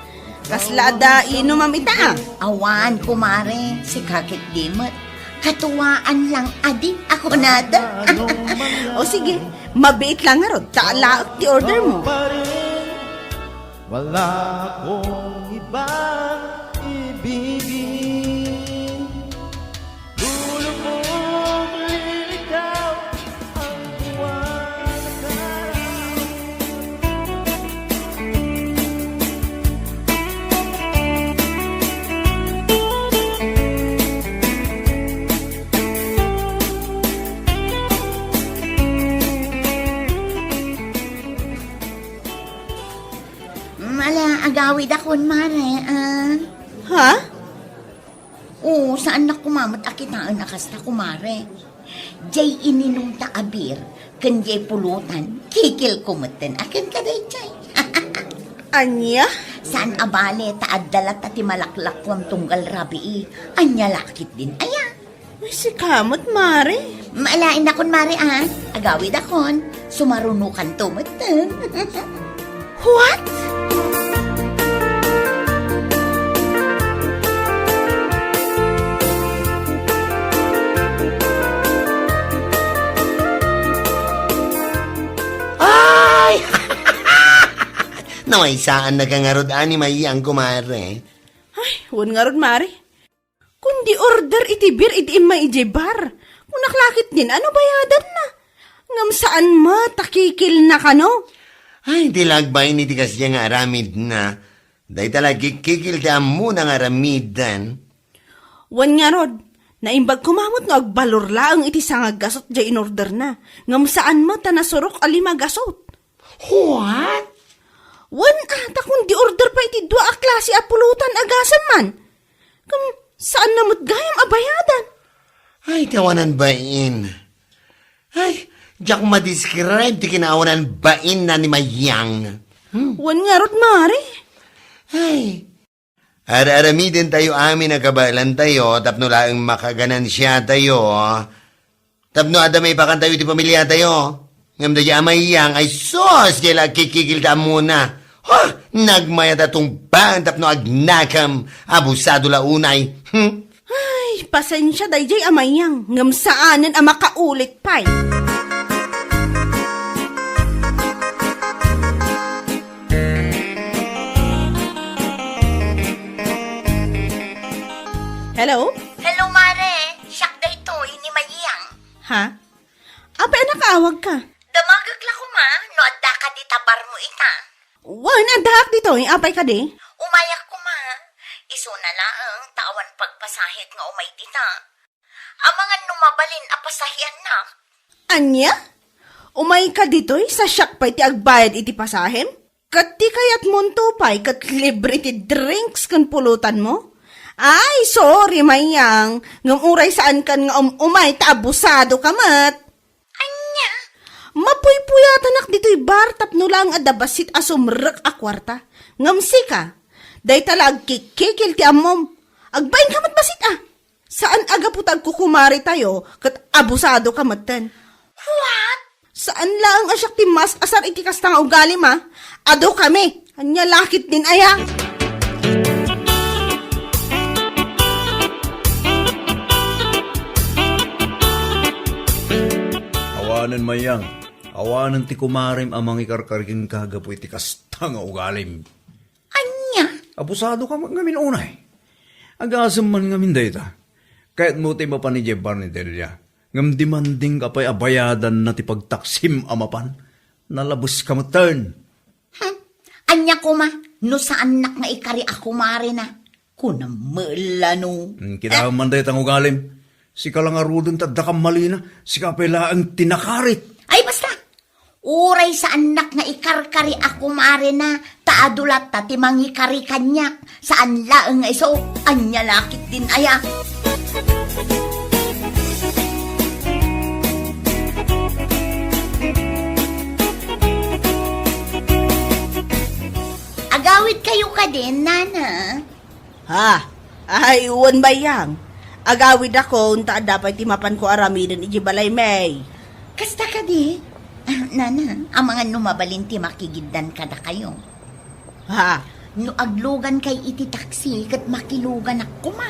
Kasla adda inumam ita a? Awan, kumare, sika ketdi met. Katuaan lang adi a kunada. O sige, mabiit lang ngarud, ta alaek ti order mo. Wala akong ibang ibigin. Lulubog, lilitaw ang buwan. Mala, agawidakon, mare, ah. Ha? Oo, saannak koma met a kitaen a kasta, kumare. Diay ininumta a beer, ken diay pulutan, kikilko metten a kenka daydiay. Ania? Saan a bale, ta adda latta ti malaklakuam tunggal rabii. Ania la ketdin aya? Ay, sika met, mare. Maalaennakon, mare, a. Agawidakon. Sumarunokanto metten. What? Ay! Namaysaannaka ngarud a ni Mayang, kumare. Ay, wen ngarud, mare. Kundi order iti beer idi immay idiay bar. Kunak la ketdin a no bayadanna. Ngem saan met a kikilna kano? Ay, di la agbain iti kasdiay nga aramidna. Dayta la kikkikil ti ammona nga aramiden. Wen ngarud, naimbag koma met no agbalor laeng iti sanga gasut diay inorderna. Ngem saan met a nasurok a lima gasut. What? Wen a, ta kundi order pay iti dua a klase a pulutan a gasem man. Ngem saanna met gayam a bayadan. Ay, ti awanan bain. Ay, diak ma-describe ti kinaawanan bainna ni Mayang. Hmm. Wen ngarud, mare. Ay. Ar-aramidentayo amin a kabaelantayo tapno laeng makaganansiatayo. Tapno adda maipakantayo iti pamiliatayo. Ngem daydiay a Mayang, ay sus, diay la kikikil ta ammona. Ha! Nagmayat a tungpaan tapno agnakam. Abusado la unay. Hmm? Ay, Pasensia daydiay a Mayang, ngem saanen a makaulit pay. Hello? Hello, Mare. Siak daytoy ni Mayang. Ha? Apay a nakaawagka? Damagek la koma no adda kadi ta barmo ita. Wen, addaak ditoy. Apay kadi? Umayak koma. Isuna laeng ta awan pagpasahek nga umay dita. Amangan no mabalin a pasahiannak. Ania? Umayka ditoy sa siak pay ti agbayad iti pasahem? Ket ti kayatmonto pay ket libre ti drinks ken pulutanmo? Ay, sorry, Mayang, ngem uray saankan nga um-umay ta abusadoka met. Ania? Mapuypuyatanak ditoy bar tapno laeng adda bassit a sumrek a kuarta. Ngem sika, dayta la agkikkikil ti ammom. Agbainka met bassit a. Saan a gapu ta agkukumaretayo ket abusadoka metten. What? Saan laeng a siak ti mas asar iti kasta nga ugalim a. Adu kami. Ania la ketdin aya? Awanen, Mayang. Awanen ti kumarem a mangikarkari kenka gapu iti kasta nga ugalim. Ania? Abusadoka met ngamin unay. Agasem man ngamin dayta. Kayatmo ti mapan idiay bar ni Delia. Ngem demandingka pay a bayadanna ti pagtaksim a mapan. Nalabeska metten. Hmm. Ania koma, no saannak nga ikari a kumarena? Kunam met la no. Hmm, kitaem man dayta nga ugalim. Sika la ngaruden ti adda kammalina, sika pay laeng ti nakarit. Ay, basta! Uray saannak nga ikarkari a kumarena, ta adu latta ti mangikari kaniak. Saan laeng nga isu, ania la ketdin aya? Agawidkayo kadin, Nana? Ha? Ay, wen, Mayang. Agawidakon ta adda pay ti mapanko aramiden idiay balaymi. Kasta kadi? Ah, Nana, amangan no mabalin ti makigiddan kadakayo. Ha? No aglugankay iti taksi, ket makiluganak koma.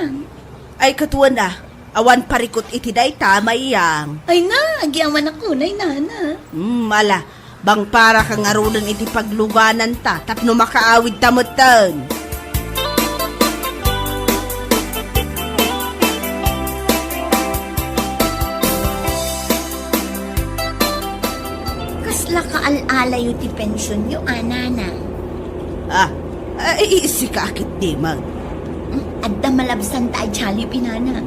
Ay, ket wen a. Awan parikut iti dayta, Mayang. Ay na, agyamanak unay, Nana. Hmm, ala. Bangparaka ngaruden iti paglugananta tapno makaawidta metten. Kasla kaal-alayo ti pensionyo, a, Nana? Ah, ay, sika a ketdi met. Hmm, adda malabsanta a Jollibee, Nana.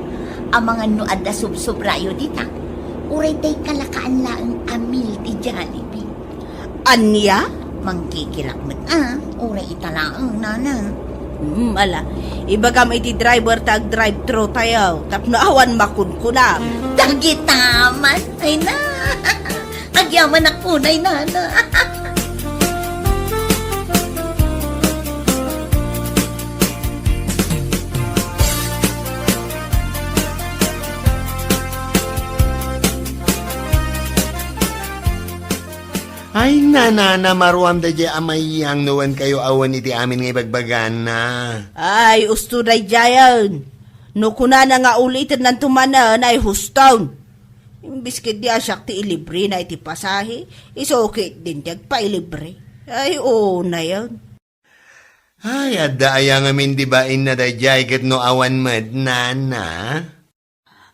Amangan no adda sobsobrayo dita. Uray dayta la kaan laeng a meal ti Jollibee. Ania? Mangkikilak met a, uray ita laeng, Nana. Hmm, ala. Ibagam iti driver ta ag-drive-thru tayo, tapno awan makunkunam. Dagita man, ay na. Agyamanak unay, Nana. Ay, Nana, maruam daydiay a Mayang no wen kayo awan iti amin nga ibagbagana. Ay, usto daydiayen. No kunana nga ulitennanto manen, ay huston. Imbis ketdi a siak ti ilibrena iti pasahe, isu ketdin ti agpailibre. Ay, unayen. Ay, adda aya ngamin ti bainna daydiay ket no awan met, Nana?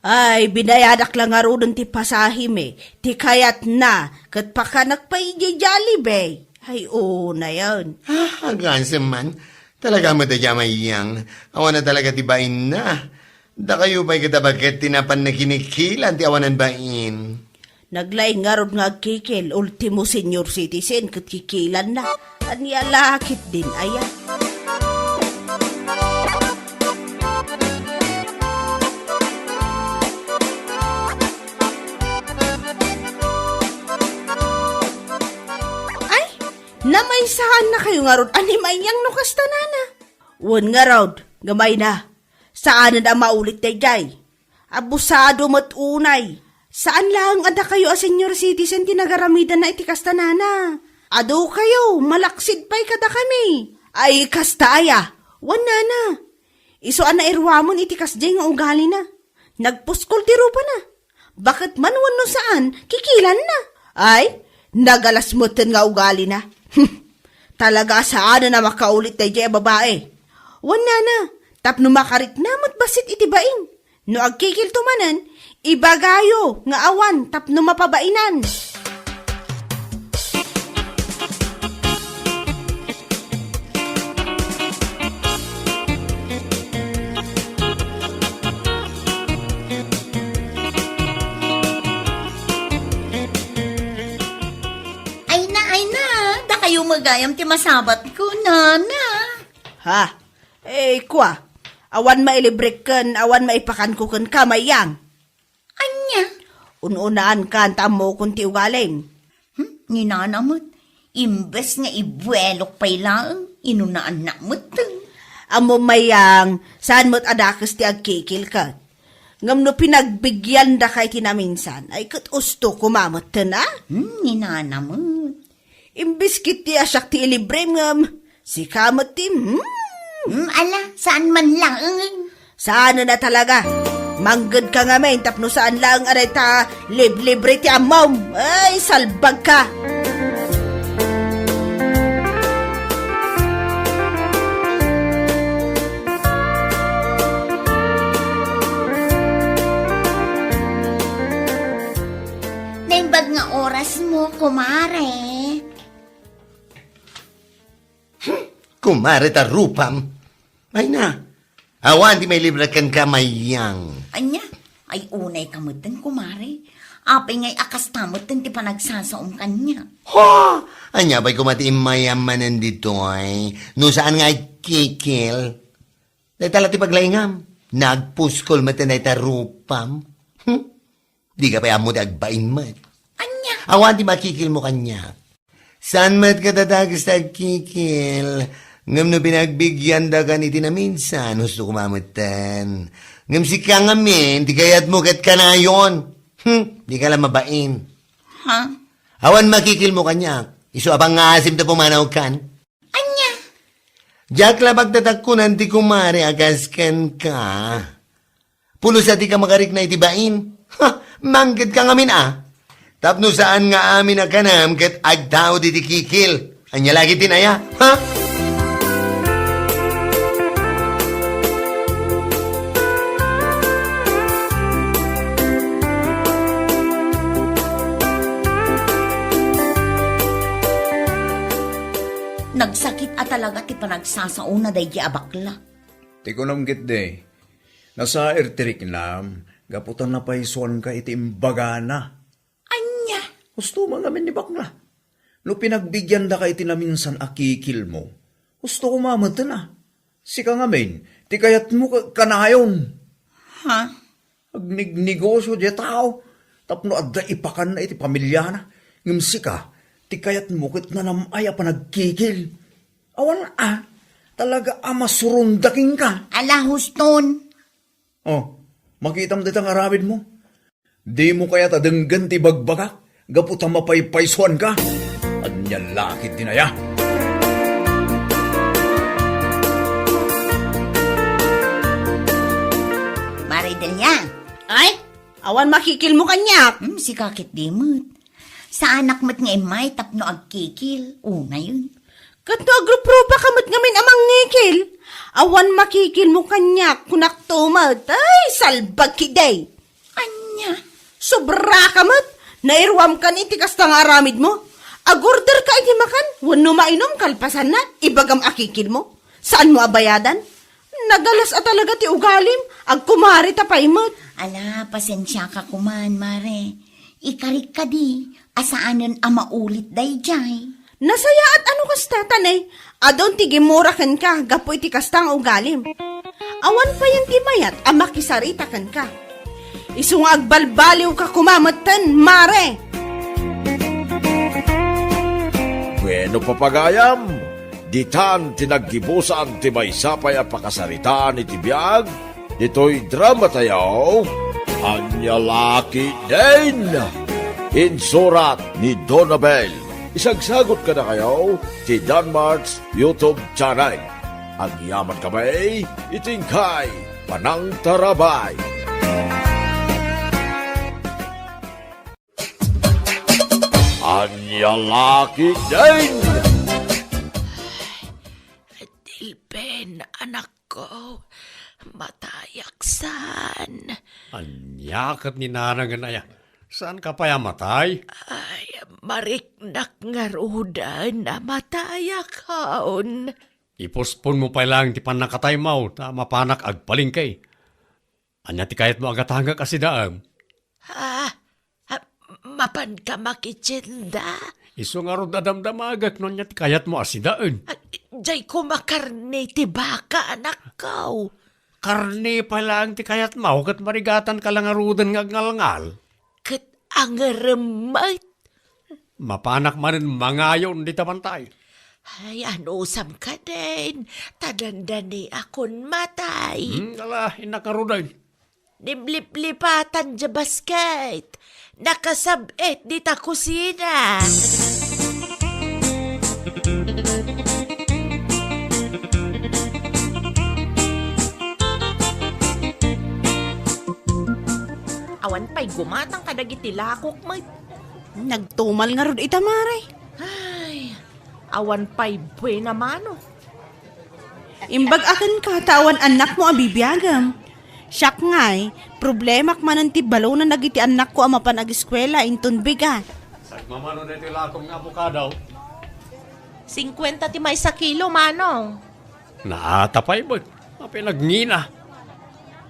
Ay, binayadak la ngaruden ti pasahemi, ti kayatna, ket pakanak pay idiay Jollibee. Ay, unayen. Ah, agasem man. Talaga met daydiay a Mayang. Awan a talaga ti bainna. Dakayo pay ket a baket ti napan nakinikilan ti awanan bain. Naglaing ngarud nga agkikil, ultimo senior citizen ket kikilanna. Ania la ketdin aya? Ay, namaysaannakayo ngarud a ni Mayang no kasta, Nana? Wen ngarud, gamay na. Saanen a maulit daydiay. Abusado met unay. Saan laeng a dakayo a senior citizen ti nagaramidanna iti kasta, Nana. Adu kayo, malaksid pay kadakami. Ay, kasta aya. Wen, Nana. Isu a nairuamon iti kasdiay nga ugalina. Nagpuskol ti rupana. Baket man wenno saan, kikilanna. Ay, nagalas metten nga ugalina. Talaga a saanen a makaulit daydiay a babae. Wen nana, tapno makarikna met bassit iti bain. No agkikilto manen, ibagayo nga awan tapno mapabainan. Ay na, ay na, dakayo met gayam ti masabatko, nana. Ha? Eh, kua, awan mailibrek ken awan maipakanko kenka, Mayang. Ania? Un-unaankan ta ammokon ti ugalim. Hmm, ni nana met. Imbes nga ibuelok pay laeng, inunaannak met. Ammom, Mayang, saan met a dakes ti agkikilka. Ngem no pinagbigyan daka iti naminsan, ay ket usto koma metten, a? Hmm, ni nana met. Imbes ketdi a siak ti ilibrem ngem, sika met ti, hmm? Hmm, ala, saan man laeng. Saan a talaga. Mangged ka ngamin tapno saan laeng a dayta liblibre ti ammom. Ay, salbag ka! Naimbag nga oras mo, kumare. Hmm, kumare ta rupam. Ay na, awan ti mailibre kenka, Mayang. Ania? Ay, unay ka metten, kumare. Apay ngay a kasta metten ti panagsasaom kaniak? Ho! Ania pay koma ti immayam manen ditoy? No saan nga agkikil? Dayta la ti paglaingam. Nagpuskol metten dayta rupam. Hmm? Dika pay ammo ti agbain met. Ania? Awan ti makikilmo kaniak. Saan met kadadages ti agkikil, ngem no pinagbigyandakan iti naminsan, husto koma metten. Ngem sika ngamin, ti kayatmo ket kanayon. Hmm, dika la mabain. Ha? Awan makikilmo kaniak. Isu a pangngasim ta pumanawkan. Ania? Diak la pagtatakkunan ti kumare a kas kenka. Pulos a dika makarikna iti bain. Ha, mangged ka ngamin a. Tapno saan nga amin a kanam ket agtaud iti kikil. Ania la ketdin aya? Ha? Nagsakit a talaga ti panagsasaona daydi a bakla. Ti kunam ketdi, nasair ti riknam gapu ta napaysuanka iti imbagana. Ania? Husto man ngamin ni bakla. No pinagbigyan daka iti naminsan a kikilmo, husto koma metten a. Sika ngamin, ti kayatmo ka-, kanayon. Ha? Agnignegosio diay tao tapno adda ipakanna iti pamiliana, ngem sika, ti kayatmo ket nanam-ay a panagkikil. Awan a, talaga a masurongda kenka. Ala, huston. Oh, makitam dayta nga aramidmo? Dimo kayat a denggen ti ibagbagak gapu ta mapaypaysuanka? Ania la ketdin aya? Mare Delia. Ay, awan makikilmo kaniak. Hmm, sika ketdi met. Saanak met nga immay tapno agkikil, unayen. Ket no agruprupa ka met ngamin a mangngikil, awan makikilmo kaniak, kunak to met. Ay, salbag ketdi! Ania? Sobra ka met! Nairuam kan iti kasta nga aramidmo. Agorder ka iti makan, wenno mainom kalpasanna, ibagam a kikilmo. Saanmo a bayadan? Nagalas a talaga ti ugalim, agkumare ta pay met. Ala, pasensiaka koman, mare. Ikarik kadi a saanen a maulit daydiay. Nasayaat a no kasta, ta ne, adun ti gimmura kenka gapu iti kasta nga ugalim. Awan payen ti mayat a makisarita kenka. Isu nga agbalbaliwka koma metten, mare. Bueno, papagayam, ditan ti naggibusan ti maysa pay a pakasaritaan iti biag ditoy dramatayo, Ania la ketdin? Insurat ni Donabel. Isagsagot kadakayo ti Danmart's YouTube channel. Agyaman kami iti inkay panangtarabay. Ania la ketdin? Dilben, anakko, matayak saan. Ania ket ni nanangen aya? Saanka pay a matay? Ay, mariknak ngaruden a matayakon. Iposponmo pay laeng ti pannakataymo ta mapanak agpalengke. Ania ti kayatmo a gatangek a sidaem? Ah, ah, mapanka makitienda? Isu ngarud a damdamagek no ania ti kayatmo a sidaen. Ah, diay koma karne ti baka, anakko. Karne pay laeng ti kayatmo ket marigatanka la ngaruden nga agngalngal. Ket angerem met. Mapanak manen mangayon dita bantay. Ay, anusam kadin, ta dandaniakon matay. Hmm, ala, innak ngaruden. Dimliplipatan diay basket. Nakasab-et dita kusina. Awan pay gumatang kadagiti lakok met. Nagtumal ngarud ita, mare. Ay, awan pay buena mano. Imbag-ak kenka ta awan annakmo a bibiagem. Siak ngay, problemak manen ti balonen dagiti annakko a mapan ageskuela inton bigat. Sagmamano daytoy lakom nga abokado. Singkuenta ti maysa kilo, manong. Naata pay met. Apay nagngina?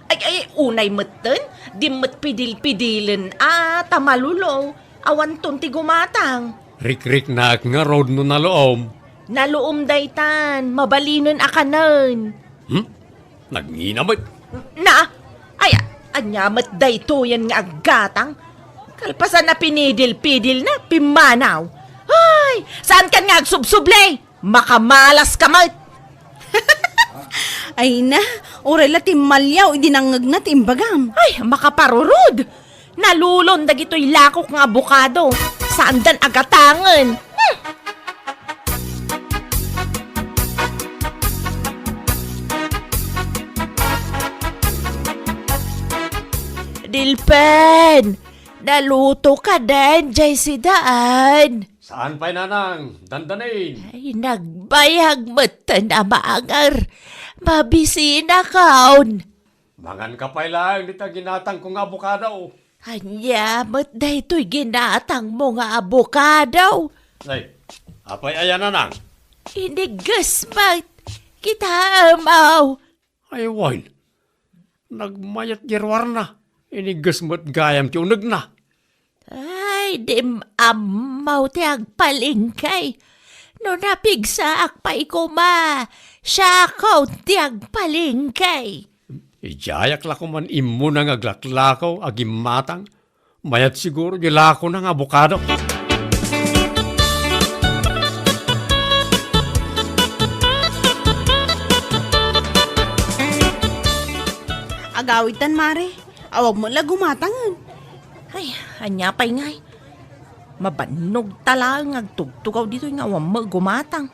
Ay, ay, unay metten, di met pidil-pidilen a ta malulo, awanton ti gumatang. Rikriknak ngarud no naluom. Naluom daytan, mabalinen a kanen. Hmm? Nagngina met. Na, ay, ania met daytoyen nga aggatang? Kalpasan a pinidil-pidilna, pimmanaw. Ay, saankan nga agsubsubli? Makamalas ka met! Ay na, uray la timmaliaw idi nangngegna ti imbagam. Ay, makaparurod! Nalulon dagitoy lakok nga abokado. Saandan a gatangen. Hmm. Dilpen! Naluto ka den, jay sidaan. Saan pay, nanang? Dandanin. Ay, nagbayag metten a maanger. Mabisinakon. Manganka pay laeng dita ginatangko nga abokado. Ania met daytoy ginatangmo nga abokado? Ay, apay aya, nanang? Inigges met. Kitaem, aw. Ay, wen. Nagmayat ti ruarna. Inigges met gayam ti unegna. Ay, dim ammo ti agpalengke. No napigsaak pay koma, siakon ti agpalengke. Idiayak la koman immuna nga aglaklakaw a gimmatang. Mayat siguro di lakona nga abokado. Agawidtan, mare. Awan met la gumatangen. Ay, ania pay ngay? Mabannog ta laeng nga agtugtugaw ditoy nga awan met gumatang.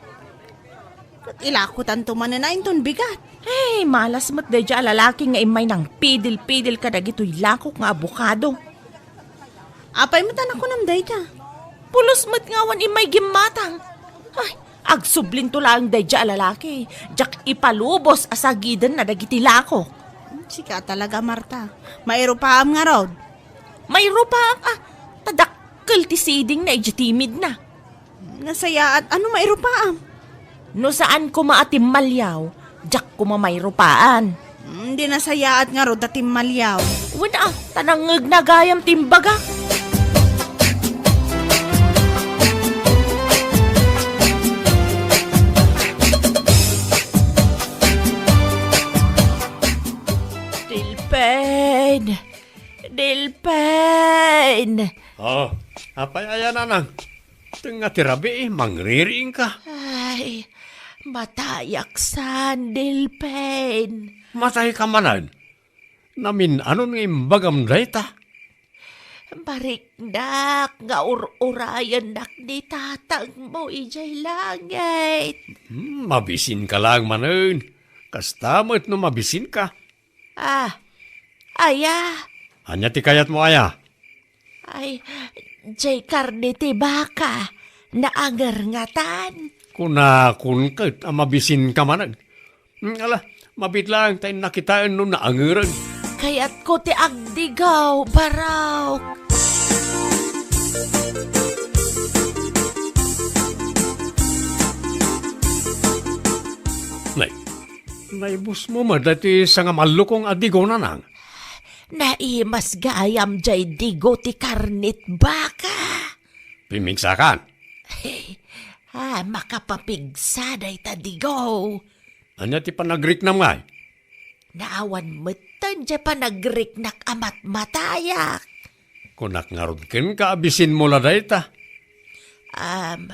Ket ilakotanto manen a inton bigat. Ay, malas met daydiay a lalaki nga immay nangpidil-pidil kadagitoy lakok nga abokado. Apay met a nakunam dayta? Pulos met nga awan immay gimmatang. Ay, agsublinto laeng daydiay a lalaki. Diak ipalubos a sagidenna dagiti lakok. Sika talaga, Marta. Mairupaam ngarud. Mairupaak a, ta dakkel ti sidingna idiay timidna. Nasayaat a no mairupaam. No saan koma a timmaliaw, diak koma mairupaan. Mm, di nasayaat ngarud a timmaliaw. Wen a, ta nangngegna gayam ti imbagak. Dilpen! Dilpen! Oh, apay aya, nanang? Tengnga ti rabii, mangririingka. Ay, matayak saan, Dilpen. Matayka manen? Namin-anon nga imbagam dayta? Mariknak nga ur-urayennak ni tatangmo idiay langit. Hmm, mabisinka laeng manen. Kasta met no mabisinka. Ah, aya? Ania ti kayatmo, aya? Ay, Jay karne ti baka, naanger ngatan. Kunakon ket a mabisinka manen. Hmm, ala, mabiit laeng ta innak kitaen no naangeren. Kayatko ti agdigaw, Barok. Nay, naibusmo met daytoy sangamallokong a digo, nanang? Naimas gayam jay digo ti karne ti baka. Pimigsakan. Ah, makapapigsa dayta digo. Ania ti panagriknam ngay? Naawan metten jay panagriknak a matmatayak. Kunak ngarud kenka a bisinmo la dayta. Am,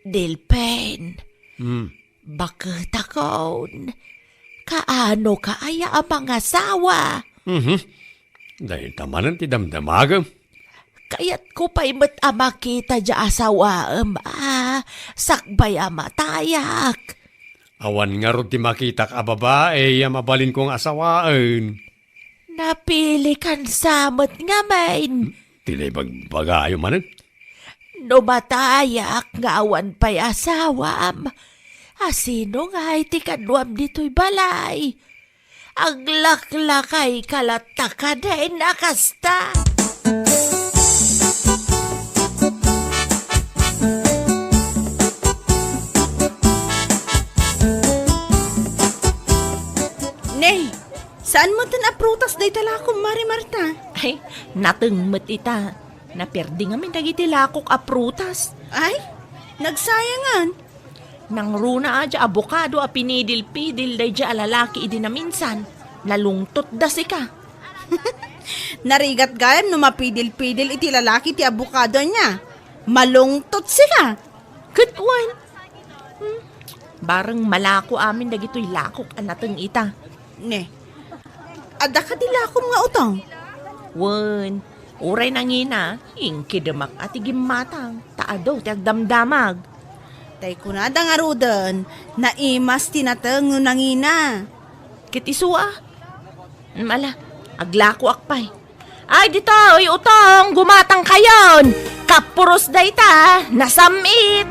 Delpen. Hmm. Baketakon, kaano ka aya a mangasawa? Mhm. Dayta manen ti damdamagem. Kayatko pay met a makita diay asawaem a sakbay a matayak. Awan ngarud ti makitak a babai a mabalinko nga asawaen. Napilikan sa met ngamin. Ti naibagbagayo manen? No matayak nga awan pay asawam, a sino ngay ti kaduam ditoy balay? Aglaklakay ka latta kadin a kasta. Nay, saan metten a prutas dayta lakom, Mari Marta? Ay, nateng met ita. Naperdi ngamin dagiti lakok a prutas. Ay, nagsayangan. Nangruna a diay abokado a pinidil-pidil daydiay a lalaki idi naminsan. Nalungtotda sika. Narigat gayam no mapidil-pidil iti lalaki ti abokado ania. Malungtot sika. Ket wen. Hmm. Bareng malako amin dagitoy lakok a nateng ita. Ne. Adda kadi lakom nga utong? Wen, uray nangina, inkidemak a ti gimmatang, ta adu ti agdamdamag. Tay kunada ngaruden, naimas ti nateng no nangina. Ket isu a? Mm, ala, aglakoak pay. Ay, ditoy, utong, gumatangkayon! Kapuros dayta, nasam-it!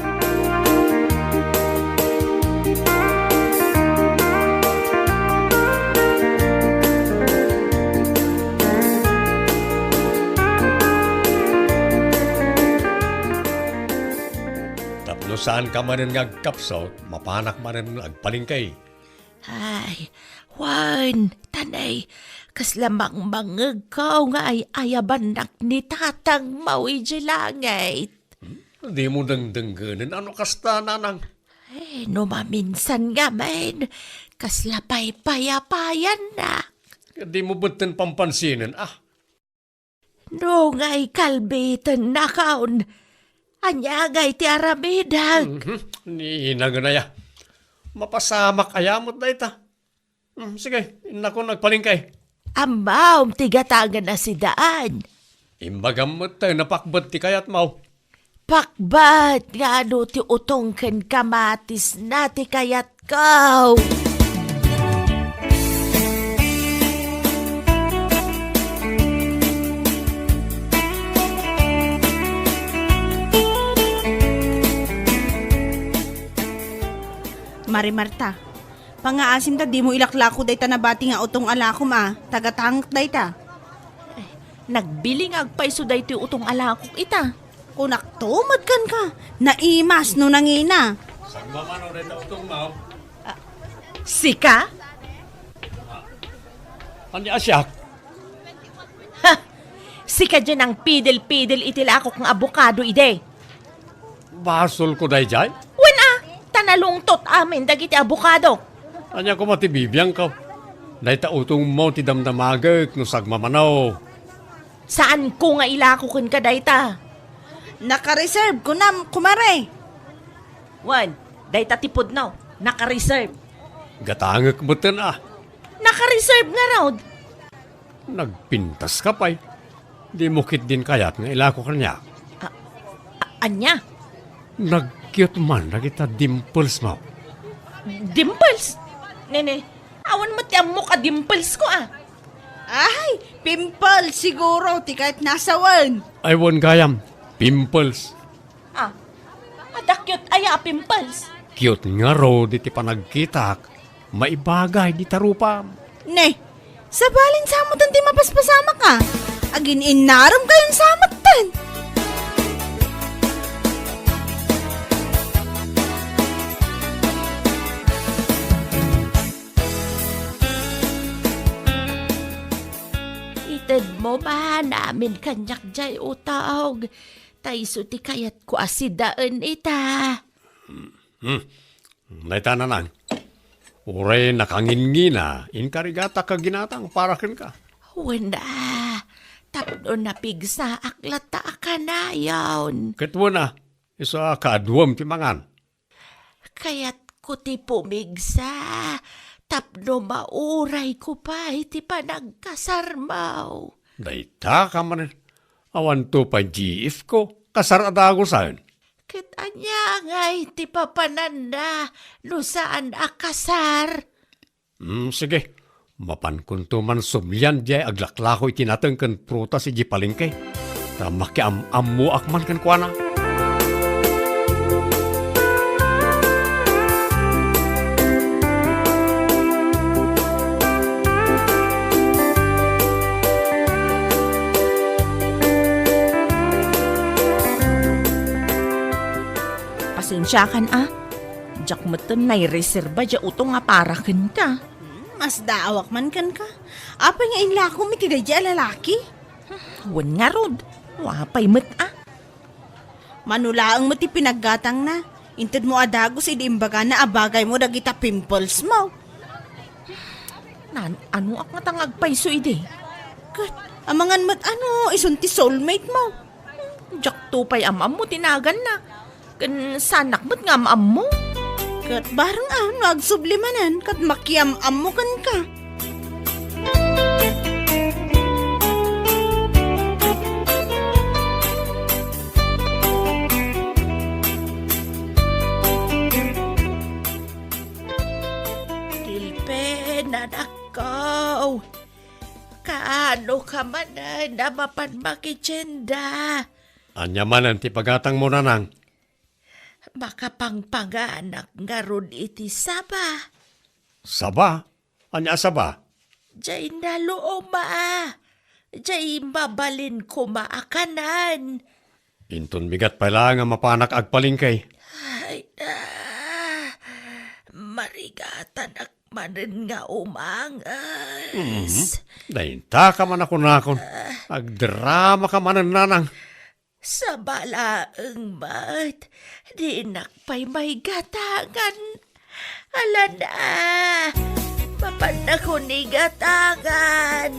Tapno saanka manen nga agkapsut, mapanak manen agpalengke. Ay, wen, ta nay, kasla mangmangegko nga ay-ayabannak ni tatangmo idiay langit. Hmm? Dimo dengdengngenen a no kasta, nanang? Ay, no maminsan ngamin, kasla paypayapaanak. Dimo metten pampansinen, ah. No ngay kalbitennakon, ania ngay ti aramidek? Mhm. Ni inagana ya. Mapasamak aya met dayta. Hmm, sige, innakon agpalengke. Ammom ti gatangen a sidaan. Imbagam met ta napakbet ti kayatmo. Pakbat nga adu ti utong ken kamatisna ti kayatko. Mari Marta, pangngaasim ta dimo ilaklako dayta nabati nga utong a lakom a, ta gatangek dayta. Nagbili nga agpayso daytoy utong a lakok ita. Kunakto met kenka, naimas no nangina. Saan ba man, o, dayta utong mo? Ah, sika? Ania a siak? Ha! Sika diay nangpidil-pidil iti lakok nga abokado idi. Basolko daydiay? Wen a, ta nalungtot amin dagiti abokado. Ania koma ti bibiangko? Dayta utongmo ti damdamagek no sagmamano. Saanko nga ilako kenka dayta. Naka-reserve, kunam, kumare. Wen, dayta ti pudno, naka-reserve. Gatangek metten a. Naka-reserve ngarud. Nagpintaska pay. Dimo ketdin kayat nga ilako kaniak. A-, a-, ania? Nagkiyot man dagita dimples mo. Dimples? Nene, awan met ti ammok a dimples ko, a. Ay, pimple siguro ti kayatna a sawen. Ay, wen gayam, pimples. Ah, adda cute aya a pimples? Cute ngarud iti panagkitak, maibagay dita rupam. Ne, sabali, samoten ti mapaspasamak a. Agin-innarem kayon samoten. Itedmo man amin kaniak jay utog, ta isu ti kayatko a sidaen ita. Hmm. Dayta, Nanang. Uray nakangingina, inkarigatak a ginatang para kenka. Wen a, tapno napigsaak latta a kanayon. Ket wen a, isu a kaaduem ti mangan. Kayatko ti pumigsa, tapno maurayko pay ti panagkasarmo. Dayta ka manen, awanto pay G F ko, kasar a dagusen. Ket ania ngay ti papananna no saan a kasar? Hmm, sige. Mapankonto man sublian diay aglaklako iti nateng ken prutas idiay palengke. Ta makiam-ammoak man kenkuana. Pasensiakan a. Diak metten naireserba diay utong a para kenka. Hmm, masdaawak man kenka. Apay nga inlakom iti daydiay a lalaki? Wen ngarud, apay met a. Mano laeng met ti pinaggatangna. Intedmo a dagus idi imbagana a bagaymo dagita pimples mo. Nan-, anoak ngata nga agpayso idi? Ket, amangan met ano, isun ti soulmate mo. Diakto pay am-ammo ti naganna. Ken saanak met nga am-ammo. Ket bareng a, no agsubli manen, ket makiam-ammo kenka. Tilpen, anakko. Kaano ka manen a mapan makitienda? Ania manen ti pagatangmo, Nanang? Makapangpanganak ngarud iti saba. Saba? Ania a saba? Jay naloom a. Jay mabalin koma a kanen. Inton bigat pay laeng a mapanak agpalengke. Ay, ah, marigatanak manen nga umanges. Mhm. Dayta ka man a kunakon. Ah. Agdrama ka manen, Nanang. Saba laeng met, dinak pay maigatangan. Ala na, mapannakon igatangan.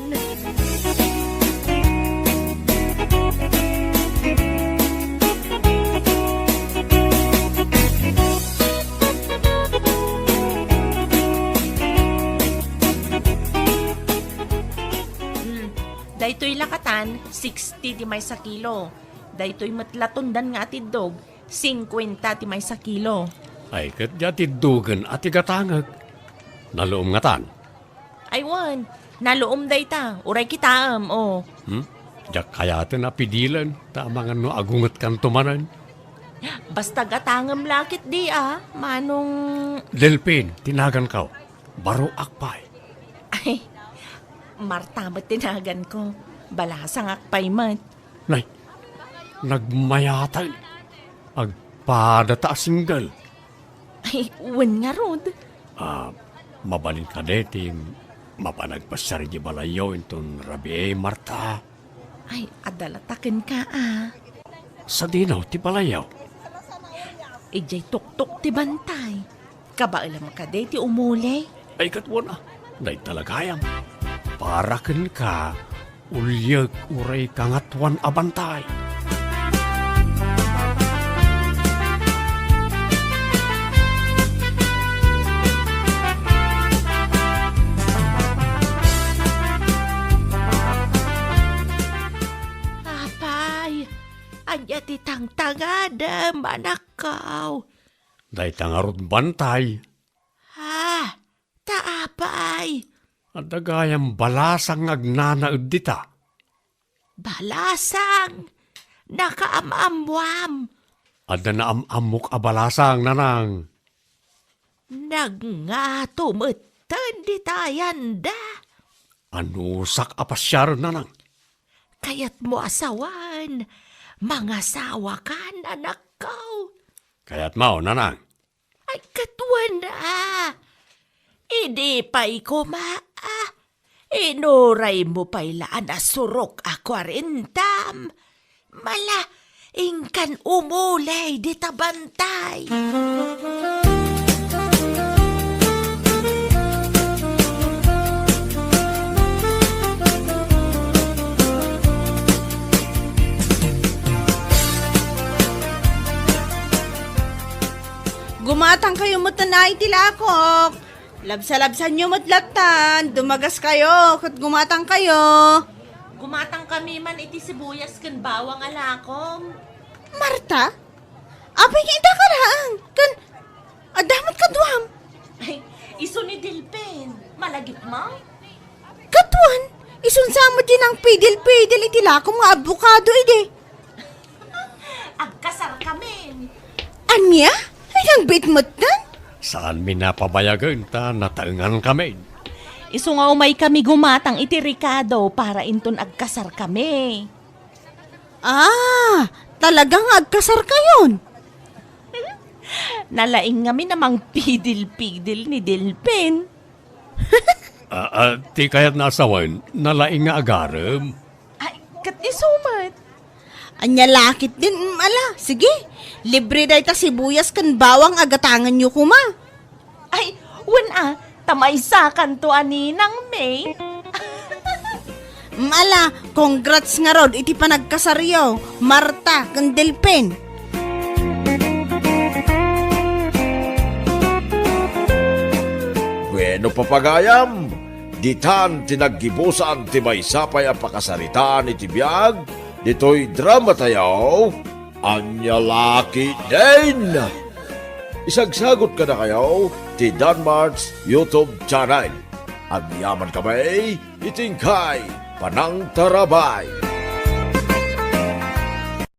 Hmm, daytoy lakatan, sixty ti maysa kilo. Daytoy met latundan nga atiddog, singkuenta ti maysa kilo. Ay, ket di atiddogen a ti gatangek. Naloom ngatan? Ay, wen. Naloom dayta. Uray kitaem, o. Hmm? Diak kayaten a pidilen, ta amangan no agungetkanto manen. Basta gatangem la ketdi a, manong Delphin, ti naganko. Baroak pay. Ay, Marta met ti naganko. Balasangak pay met. Nay, nagmayaten. Agpadata a single. Ay, wen ngarud. Ah, mabalin kadi ti mapan agpasiar idiay balayyo inton rabii, Marta? Ay, adda la ta kenka a. Sadino ti balayyo? Idiay tuktok ti bantay. Kabaelam kadi ti umuli? Ay, ket wen a, dayta la gayam. Para kenka, uliek uray kangatoan a bantay. Apay, ania ti tangtangadem, anakko? Dayta ngarud bantay. Ah, ta apay? Adda gayam balasang nga agnanaed dita. Balasang? Nakaam-ammoam. Adda naam-ammok a balasang, nanang. Nagngato metten dita yanda. Anusak a pasiaren, nanang? Kayatmo a sawen, mangasawakan, anakko. Kayatmo, nanang? Ay, katuan a. Idi pay koma, a. Inuraymo pay la a nasurok a kuarentam. Mala, inkan umuley dita bantay. Gumatangkayo metten a iti lakok. Labsalabsanyo met lattan, dumagaskayo, ket gumatangkayo. Gumatangkami man iti sibuyas ken bawang a lakom. Marta? Apay nga ita ka laeng? Ken adda met kaduam? Ay, isu ni Delpin. Malagipmo? Katuan, isun sa met ti nangpidil-pidil iti lakom nga abokado idi. Agkasarkami. Ania? Ay, nang bitmetten? Saanmi a pabayagen ta nataengankami. Isu nga umaykami gumatang iti rekado para inton agkasarkami. Ah, talaga nga agkasarkayon? Nalaing ngamin a mangpidil-pidil ni Delpin. Ah, ah, ti kayatna a sawen, nalaing nga agarem. Ay, ket isu met. Ania la ketdin, mm, ala, sige. Libre dayta sibuyas ken bawang a gatangenyo koma. Ay, wen a, ta maysakanto a ninangmi. Mm, ala, congrats ngarud iti panagkasaryo, Marta ken Delpin. Bueno, papagayam, ditan ti naggibusan ti maysa pay a pakasaritaan iti biag ditoy dramatayo, Ania la ketdin? Isagsagut kadakayo ti Danmart's YouTube channel. Agyamankami iti inkay panangtarabay.